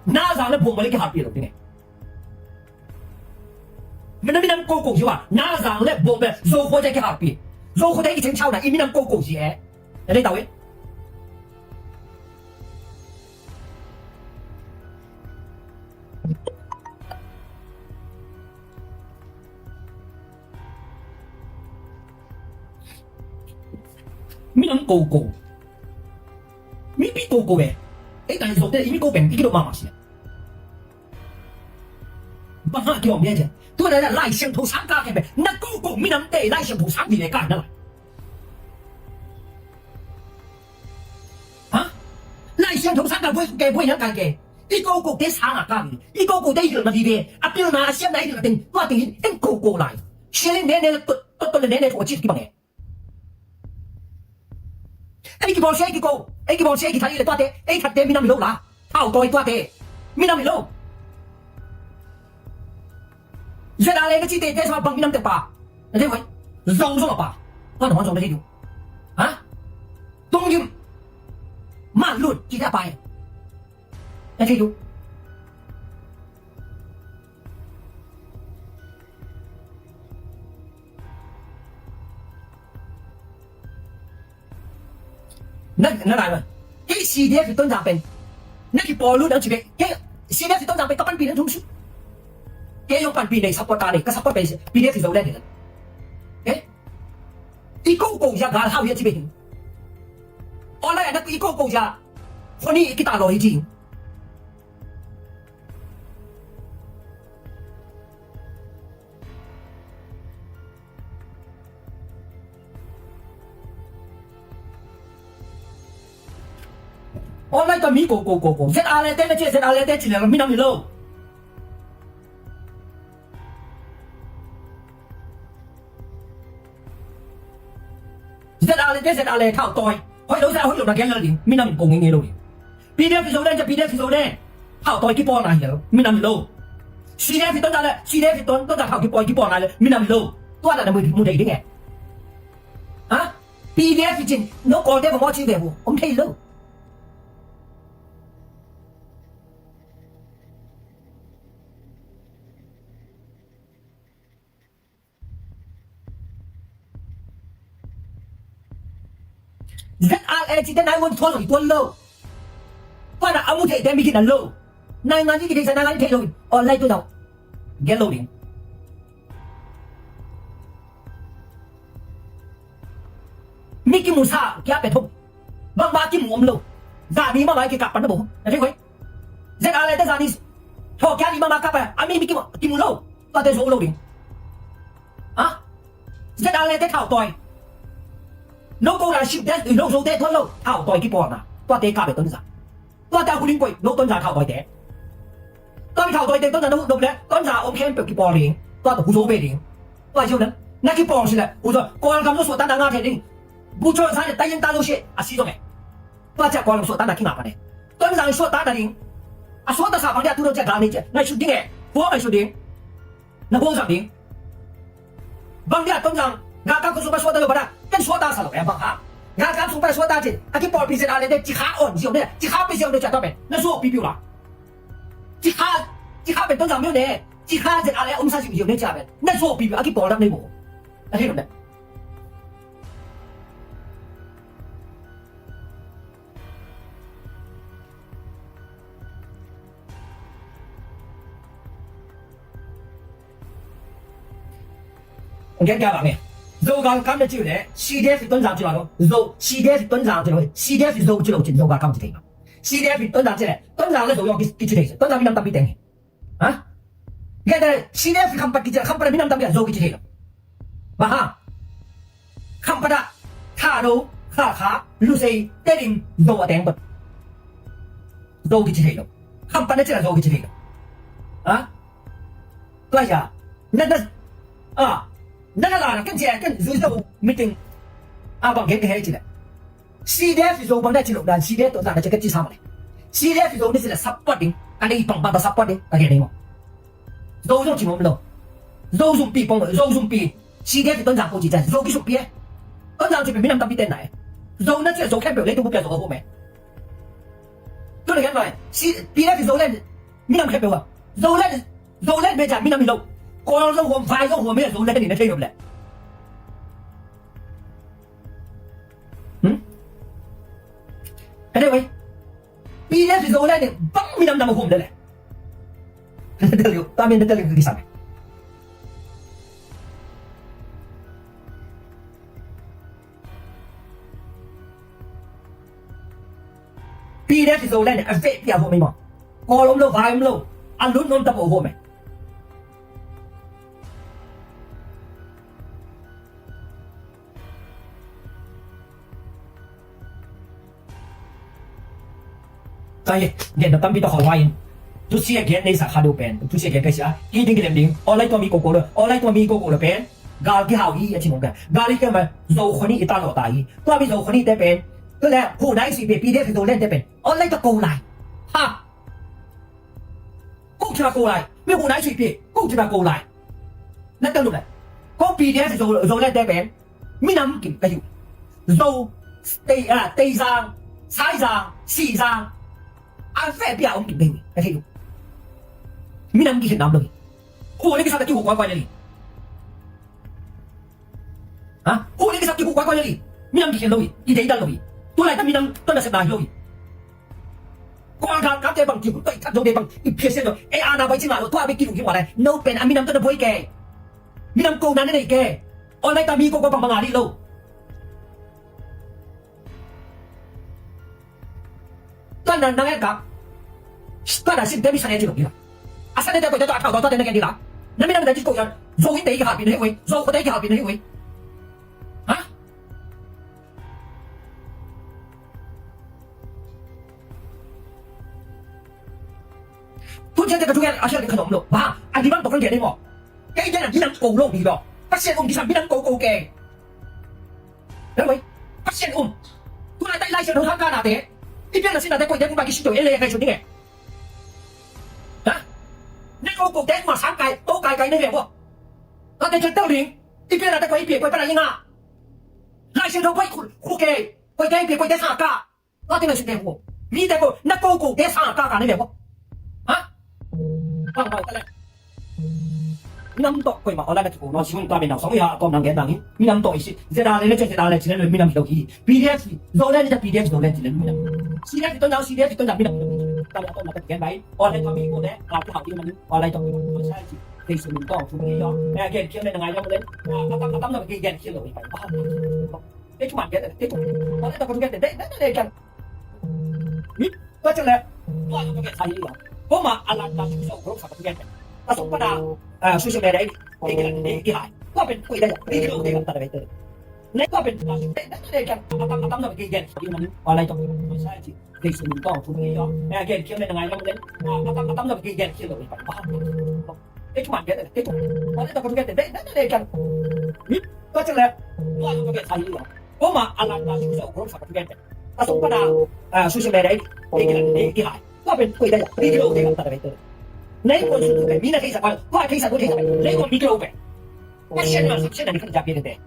Na zang le buang balik kihau pi lo tine. Minam minam ko ko hi wa na zang le buang balik zo ko te kihau pi. Zo ko te kicheng chau na i minam ko ko hi e. Ene tawe. Minam ko ko. Mi pi ko ko e. E kai zo te i mi ko pen i ki do mama si. Bang ha ki om ye je. Tu na lai siang tho sang ka ke be. Na ko ko minam te lai siang tho sang di le ka na lai. Ha? Lai siang tho sang ka boi ke boi yang ka ke. I ko ko te sang a ka mi. I ko ko te hil ma di de. A pil na a siam na hil na ting. Tua ting hin en ko ko lai. Siang ne ne to to ne ne to chi ki bang e. Ei kibawlsia ei kiko, ei kibawlsia ei kithah le tuate, ei thatte minam hi lo la. Thau tawi tuate minam hi lo. Zet a le ka cite te sa bang minam te pa. Na thei hoi. Zong zong a pa. Tua na hon zong na thei du. Ha? Tung yim. Ma lut cite a pa e. Na thei du. Na, na lai ma. Kei C D F Tonzang pen. Na kipawl lut ang ci be. Kei C D F Tonzang pen ka panpih na thum su. Kei yong panpih nei support ka nei. Ka support pen P D F Zoland nei. Kei. I ko ko ya gal hau ya ci be. Online na i ko ko ya. Honi kita lo hi ci. Online ka mi ko ko ko ko. Z R L te na ci, Z R L te ci le minam hi lo. Z R L te Z R L thau tawi. Hoi lo za hoi lo na gen lo ding. Minam ko ngi ngi lo ding. P D F Zoland ja P D F Zoland. Thau tawi kipawl na hi lo. Minam hi lo. C D F Tonzang le, C D F Ton, Tonzang thau kipawl kipawl na le. Minam hi lo. Tua na mu mu dei ding e. Ha? P D F cin, no ko te mo ci ve bu. Om thei lo. Z R A ci te nai won tuan lo, tuan lo. Tua na a mu thei te mi ki na lo. Nai ngan ni ki thei sa nai ngan ni thei lo. Online tu dau. Gen lo ding. Mi kimu sa kia pe thok. Bang ba kimu om lo. Zani ma mai ki kap pan na bo. Na thei koi. Z R L te zani. Thok kia ni ma ma kap pa. A mi mi kimu kimu lo. Tua te zo lo ding. Ha? Z R L te thau tawi. No Kawlgam ship te, no Zote tuan lo. Thautawi kipawlna. Tuate kah beh Tonzang. Tuate a hu ding koi, no Tonzang thautawite. Tua mi thautawite Tonzang na huh nop leh, Tonzang a om khempeuh kipawl ding. Tua tawh hu zo ve ding. Tua hi zo leh, na kipawl sih leh, hu zo, Kawlgam zong suahtakna ngah thei ding. Bogyoke sa leh, Tayin ta zo sih, a si zong e. Tua ciang Kawlgam suahtakna kingah pan e. Tonzang suahtakna ding. A suahtaksa bang dia tu lo ciang gal nei ciang. Ngaihsut ding e. Hua ngaihsut ding. Na hua zang ding. Bang dia Tonzang galkap khut sung pan suahtak lo bang a. Ken suahtaksa lo e bang hang. Galkap sung pan suahtak cin. A kipawlpi ZRA le te cikha on ziau ne. Cikha pi ziau ne ciang tua pen. Na zuau pipiu la. Cikha, cikha pen Tonzang myo ne. Cikha ZRA le omsa ziau ziau ne ciang pen. Na zuau pipiu a kipawl dam nei bo. A thei lo ne. Gen kya bang e. Zo galkap na ci uh leh, CDF Tonzang ci lo. Zo, CDF Tonzang ci lo. CDF Zo ci lo cin, Zo galkap ci thei lo. CDF Tonzang ci leh, Tonzang le Zo yong ki, kici thei. Tonzang minam tampi teng hi. Ha? Gen te, CDF Khampat kici, Khampat minam tampi a Zo kici thei lo. Bang hang. Khampat ah, Thado, Khalkha, Lusei, Tedim, Zo a teng pan. Zo kici thei lo. Khampat na ci a Zo kici thei lo. Ha? Tua hi a. Na, na, a, na, na la na ken ci a ken zui Zo meeting. A bang gen ka he ci leh. CDF Zo bang na ci lo dan CDF Tonzang na ci ka ci sa mah leh. CDF Zo ni ci leh support ding. Ka nei pang bang support ding. Ka gen nei maw. Zo zong ci nuam lo. Zo zumpi pong, Zo zumpi. CDF Tonzang ko ci ciang Zo kisukpi e. Tonzang ci pen minam tampi ten na e. Zo na ci a Zo khempeuh leitung bup pia Zo a home. Tu na gen vai. Si, PDF Zoland minam khempeuh a. Zoland, Zoland bek ciang minam hi lo. Kawl zong huam, Vai zong huam e, Zoland in na thei nuam leh. Hmm? Ka thei oi. PDF Zoland in bang minam nam a huam leh leh. Tel yo, ta min tel yo kisam. PDF Zoland in a vehpi a huam ei maw. Kawl om lo, Vai om lo. A lun om ta peuh huam ei. Kai, gen na tampi ta khawlvai in. Tusia gen nei sa kha do pen. Tusia gen kai sia. Hi ding ki lem ding. Online tua mi ko ko lo. Online tua mi ko ko lo pen. Gal kihau hi a ci mong ka. Gal hi kei ma Zo khoni i ta lo ta hi. Tua mi Zo khoni te pen. Tu le hu nai si pe PDF Zoland te pen. Online ta ko lai. Ha. Kong ci ma ko lai. Mi hu nai si pe. Kong ci ma ko lai. Na ta lu le. Ko PDF Zo, Zoland te pen. Minam kim ka hi uh. Zo, Tei, ah, Teizang, Saizang, Sizang. A vehpi a om kim ka hi uh. Ka hi uh. Minam kikhen nam lo hi. Hu ni kisa ta kihu koi koi le hi. Ha? Hu ni kisa kihu koi koi le hi. Minam kikhen lo hi. I dei dan lo hi. Tu lai ta minam tawh na sep na hi lo hi. Kua galkapte bang kihu koi khat zong de bang. I phiat sian lo. Ei a na bai ci ngah lo. Tua bek kihu hi ua lai. No pen a minam tawh na buai kei. Minam ko na na nei kei. Online ta mi ko ko bang bang a dih lo. Tuan nan nang et kak. Tuan nan sin te mi sa ne ci lo dih la. A sa ne te ko te to a thau to te na ken dih la. Na minam na ci ko yan. Zo in te i ki hal pi na hi ui. Zo ko te i ki hal pi na hi ui. Ha? Tun ciang te ka thu gen a khial ding khat om lo. Ba, a dih bang tawh kan gen ding maw. Kei gen a dih nang ko lo dih lo. Pasian um dih sam dih nang ko ko kei. Nang oi. Pasian um. Tun a tai lai sian ho thang ka na te. I pian na sin na te koi te kun ba ki sin to e le kai sun ding e. Ha? Nang ko ko te ma sang kai, ko kai kai ne ve bo. Ka te ciang tau ding. I pian na te koi i pian koi pa na i nga. Lai sian ho koi khu, khu kei. Koi te i pian koi te sa ka. Tua teng a suk te ko. Mi te ko, na ko ko te sa ka ka ne ve ko. Ha? Bang bang ta le. Minam tawh koimah online a kiko nawn sing tua min nau song i ha a kawm nang gen nang hi. Minam tawh i si. Zeda le le chen zeda le chen le minam hi lo hi. PDF Zoland le PDF Zoland chen le minam. CDF Tonzang CDF Tonzang minam. Ta le tawh na ka gen bai. Online tawh mi ko le. Ka ki ha ki man online tawh. Society. Facebook tawh fu mi yo. Eh, gen kiam le na ngai yo le. Ka tam ka tam na gen kiam lo hi bai. Ba. Te chu man gen te chu. Online tawh ka chu gen te. Te te te gen. Hi, tua ciang le, tua ciang tua ciang sa hi a. Ko ma a lan ta su so group sa tua ciang. Ta sung pa na, ah, social media, eh, eh, eh, eh, hai. Tua pen, ko i da ya, eh, eh, eh, ta da bai te. Nei tua pen a tam a tam na gen gen online tong society. Dei sum tong kum ni yo. Eh, gen kiam le na ngai lam le. A tam a tam na gen gen kiam le pa. Ei tu man gen ei tu. Online tong kum gen dei dei dei gen. Ni tua chile. Tua yu tua gen sai yo. Ko ma a lan ta su sa group sa kum gen. A sung pa na su se me dei. Ei ki lan ei ki hai. Tua pen ko dei dei ki lo dei ta dei. Nei ko su tu pen mi na thei sa ko. Ko thei sa ko thei sa. Nei ko mi ki lo pen. Ka sian ma sa sian na ni kan ja pen dei.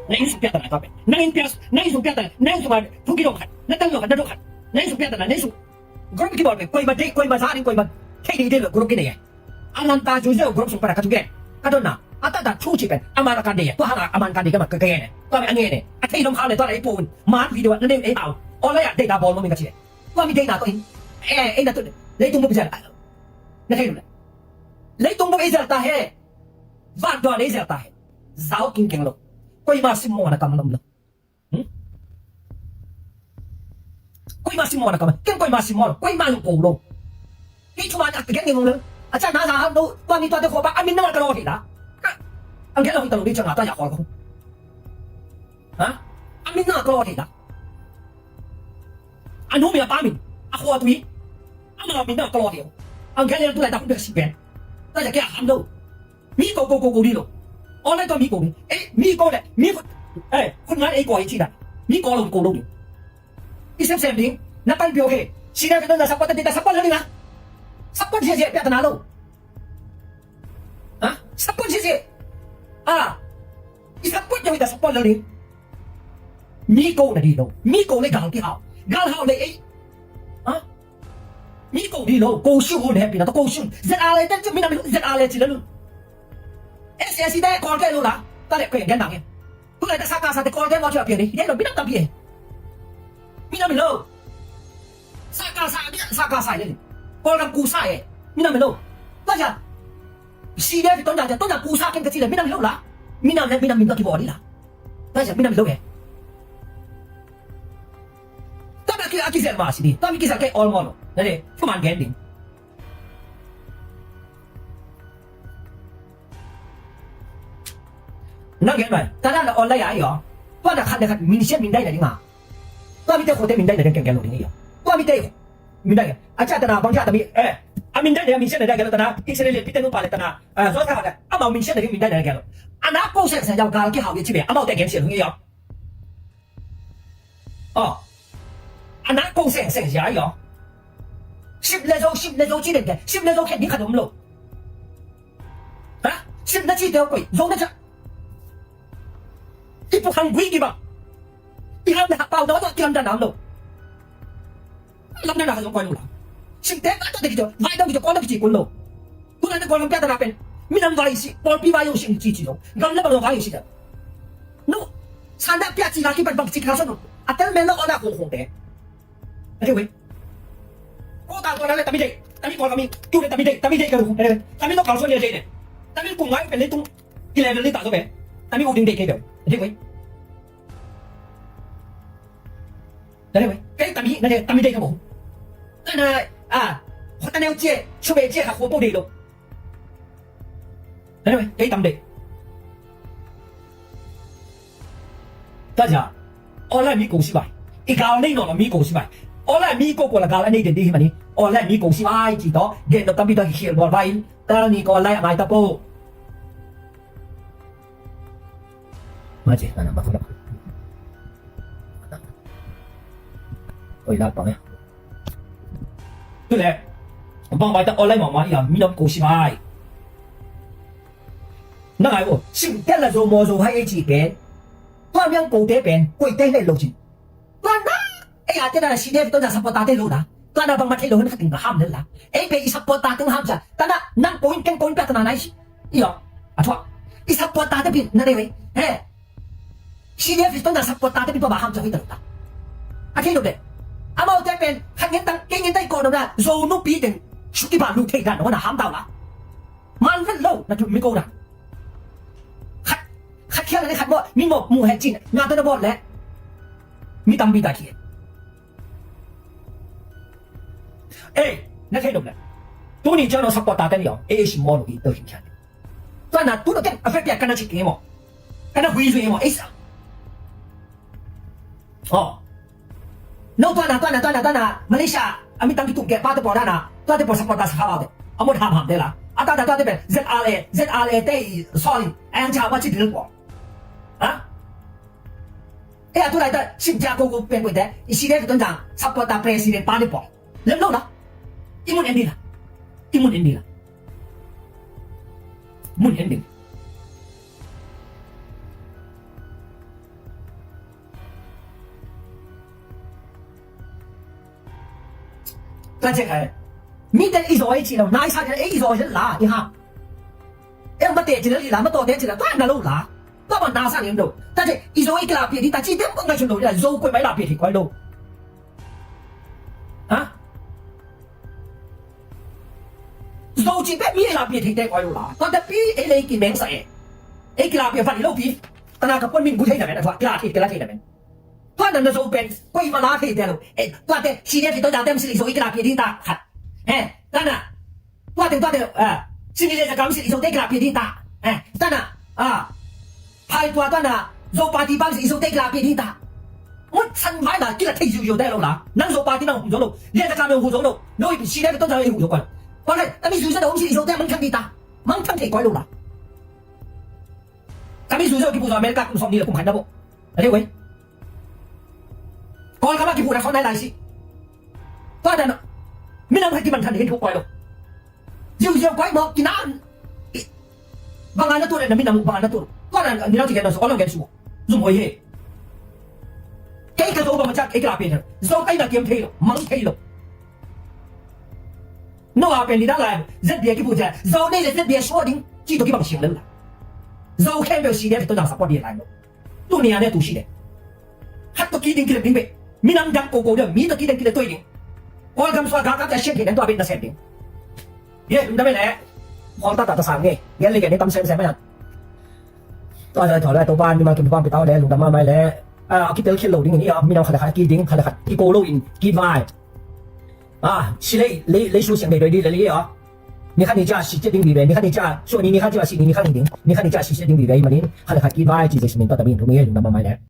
Na inn sung piakta na ka pe. Na inn piak, na inn sung piakta na, na inn sung a thu kidong khat, na tal lo khat, na dong khat. Na inn sung piakta na, na inn sung. Group kibawl pe, koima dei, koima za ding, koima thei ding dei lo group kinei e. A man ta zu zeu group sung pana ka thu gen. Ka don na, a ta ta thu ci pen, a man a kan dei e. Tua hang a, a man kan dei ka ma ka gen e. Tua mi a ngen e. A thei lom khau le tua la i pu un. Man video na dei ei hau. Online a dei ta bawl mo min ka ci e. Tua mi dei na tua in. Eh, eh, na tu. Leitung bup zel. Na thei lo le. Leitung bup ei zel ta he. Van dua nei zel ta he. Zau king keng lo. Koima sim mo na kam lam lo. Hmm? Koima sim mo na kam. Ken koima sim mo. Koima lo ko lo. Ki chuma na ken ngeng lo. Acha na za ha lo. Tua mi tua de ko ba. Amin na ka lo hi la. Ang kelo hi ta lo ni changa ta ya ko lo. Ha? Amin na ka lo hi la. A nu min a pa min a khua tui. Amau min na ka lawh hi. Ang kei le tu lai ta hun bek si pen. Ta ja kia ham lo. Mi ko ko ko ko di lo. Online to mi ko ni. Eh, mi ko le mi ko. Eh, hun ngan ei ko ei chi na. Mi ko lo ko lo ni. I sem sem ding. Na pan pio he. Si na ka na support ta di ta support lo ni na. Support je je pia ta na lo. Ha? Support je je. Ah. I support je ta support lo ni. Mi ko na di lo. Mi ko le gal kihau. Gal hau le ei. Ha? Mi ko di lo. Ko shu hun happy na to ko shu. Z R le ten chu mi na mi Z R le chi le lu. S S C te kol ke lo la. Ta le ko gen dang e. Tu le ta sa ka sa te kol ke mo chu a pia ni. De lo mi na ta pia. Mi na mi lo. Sa ka sa mi sa ka sa le. Kol kam ku sa e. Mi na mi lo. Ta ja. Si de ton da ton da ku sa ken ka chi le mi na mi lo la. Mi na le mi na mi to ki bo di la. Ta ja mi na mi lo e. Tua bek a kizel mah si ding. Tua mi kizel kei all maw lo. Na dei, thuman gen ding. Na gen mai. Tua na online ah i aw. Tua na khat le khat min siat min dai na ding a. Tua mite khote min dai na ding keng gen lo ding i aw. Tua mite min dai. A cia tana bang cia tami eh. A min dai na min siat na dai gen lo tana. Israel le pite nu pa le tana. Zo sa ha da. Amau min siat na ding min dai na gen lo. A na ko seng seng yau gal ki hau ye ci be. Amau te gen siat hung i aw. Aw. A na ko seng seng zia i aw. Sip le zo, sip le zo ci den ke. Sip le zo khen ding khat om lo. Ha? Sip na ci teu koi. Zo na ca. I pu hang gui ki ba. I ham na ha pau na wa to kiam da nam lo. Lam na na ha zo koi lo la. Sip te ka to de ki jo. Vai dong ki jo, kol dong ki ci kun lo. Tuna na Kawlgam piakta na pen minam vai si, pawlpi vai uh si ci ci lo. Gam le bang lo vai uh si da. No. Sanda pia ci la ki ban bang ci ka sa no. A tel men lo ona khong khong te. A ci wei. Ko ta ko na le tami dei. Tami Kawlgam mi. Kiu le tami dei. Tami dei ka ru. Tami lo ka so le dei ne. Tami ku ngai pen le tung. Ki le le ta so be. Tami u ding dei ke be. A ci wei. Tadi wei, kei tami, na de, tami de ka bo. Ana, a, khua ta neu cie, su be cie ka khua bo de lo. Tadi wei, kei tam de. Ta ja, online mi ko si bai. I gal nei no la mi ko si bai. Online mi ko ko la gal nei den di hi mani. Online mi ko si bai, ci to, gen no tam bi to hi hiel bol bai. Ta ni ko online mai ta po. Mai cie, ana ba ko la. Oi, la pa ya. Tu le. Bang bai ta online ma ma ya, mi dam ko si bai. Na ngai o, sim te la zo mo zo hai e ci pen. Tua miang ko te pen, koi te le lo ci. Tua na, ei a te na si de to na support ta te lo na. Tua na bang ma te lo na ka ting ka ham le la. Ei pe i support ta ting ham sa. Ta na, nang ko in ken ko in pa ta na nai si. Iyo. A tua. I support ta te pi na de wei. He. Si de fi to na support ta te pi pa ba ham sa wi ta lo ta. A thei lo de. Amau te pen, khat ngen tang, kei ngen tai ko lo na. Zo nu pi teng. Su ki ba lu thei dan, na ham ta la. Man vet lo, na tu mi ko na. Khat, khat khial le khat mo, mi mo mu het cin, na to na bol le. Mi tam bi ta ki. Eh, na thei dom le. Tu ni jano support ta te ni yo. Eh, si mo lo i to hin khial. Tua na tu lo ken, a fe pia kana ci ke mo. Kana hui zui mo, eh sa. Aw. No, tua na, tua na, tua na, tua na, Malaysia a midang kitung keh pate pawl na na, tuate pawl supporter sa Kha Baute. A mut hamham te la. A tua na, tuate pen Z R A, Z R A te i, sorry, a yang cha wa chi dil pawl. Ha? E, a tu lai ta, sim cha ko ko pen ko te, i C D F Tonzang supporter president pa te pawl. Lem lo na. I mun en di la. I mun en di la. Mun en ding. Ka cek hai. Mi ten i zaw i ci lo, nai sa ten i zaw hi la, i ha. E ma te ci lo, i la, ma to te ci lo, tua na lo la. Tua ban na sa ni lo. Ta cek, i zaw i kila pi di, ta ci tem ko ngai cun lo, i la zaw ko mai la pi di koi lo. Ha? Zo ci pek mi ei la pia thei te koi lo la. Tua te pi ei lei ki meng sa e. Ei ki la pia van lo pi. Tana ka pon min gu thei na men a tua ki la thei te la thei na men. Tua nan na zo pen koi ma la thei te lo. E, tua te si ne ki to da tem si li zo ei ki la pia ding ta khat. He, tana. Tua te, tua te, a, si ni le za kam si li zo te ki la pia ding ta. He, tana. A. Phai tua tuan a, Zo party bang si i Zo te kila pi ding ta. Mut san vai na kila thei ziu ziu te lo la. Nang Zo party nang hu zo lo. Lia ta ka me hu zo lo. Lo i pi si lia ka ton sa i hu zo koi. Koi lai, ta mi ziu ziu ta om si i Zo te mang thang di ta. Mang thang thei koi lo la. Ta mi ziu ziu ki pu zo America kum som ni la kum khan na bo. A le wei. Koi ka ma ki pu na son nai lai si. Tua dan. Mi nang hai ki mang thang di hin hu koi lo. Ziu ziu koi mo ki na. Bang a na tu le na mi na mu bang a na tu. Tua na ni na ti ke na so long ke su. Zum hoi he. Kei ka zo bang ma chak kei ka la pe na. Zo kai na kiam thei lo, mang thei lo. No a pen ni da lai. Z B A ki bu ja. Zo nei le Z B A shuwa ding. Ci to ki bang siang le la. Zo khen be si de to na support di lai lo. Tu ni a ne tu si de. Khat to ki ding ki le ding be. Mi nang dang ko ko de mi to ki ding ki le toi ding. Kawlgam sua galkap te a sian theih dan tua bek na sem ding. Ye, lungdam ei leh. Khawl tata ta sang nge. Gen le gen ei tam semsem ei. Tua zai thaw le Topa in mimal kim Topa in pia ta le lungdam mahmah ei leh. A, a kitel khial lo ding in i a minam khat le khat a kit ding, khat le khat kiko lo in kit vai. A, si lei, lei, lei su siang dei doi ding le lei a. Ni khat ni cia si cia ding vive, ni khat ni cia su ni, ni khat cia si ni, ni khat ni ding, ni khat ni cia si cia ding vive, i manin khat le khat kit vai ci Jesu min tua ta min thu mi ei lungdam mahmah ei leh.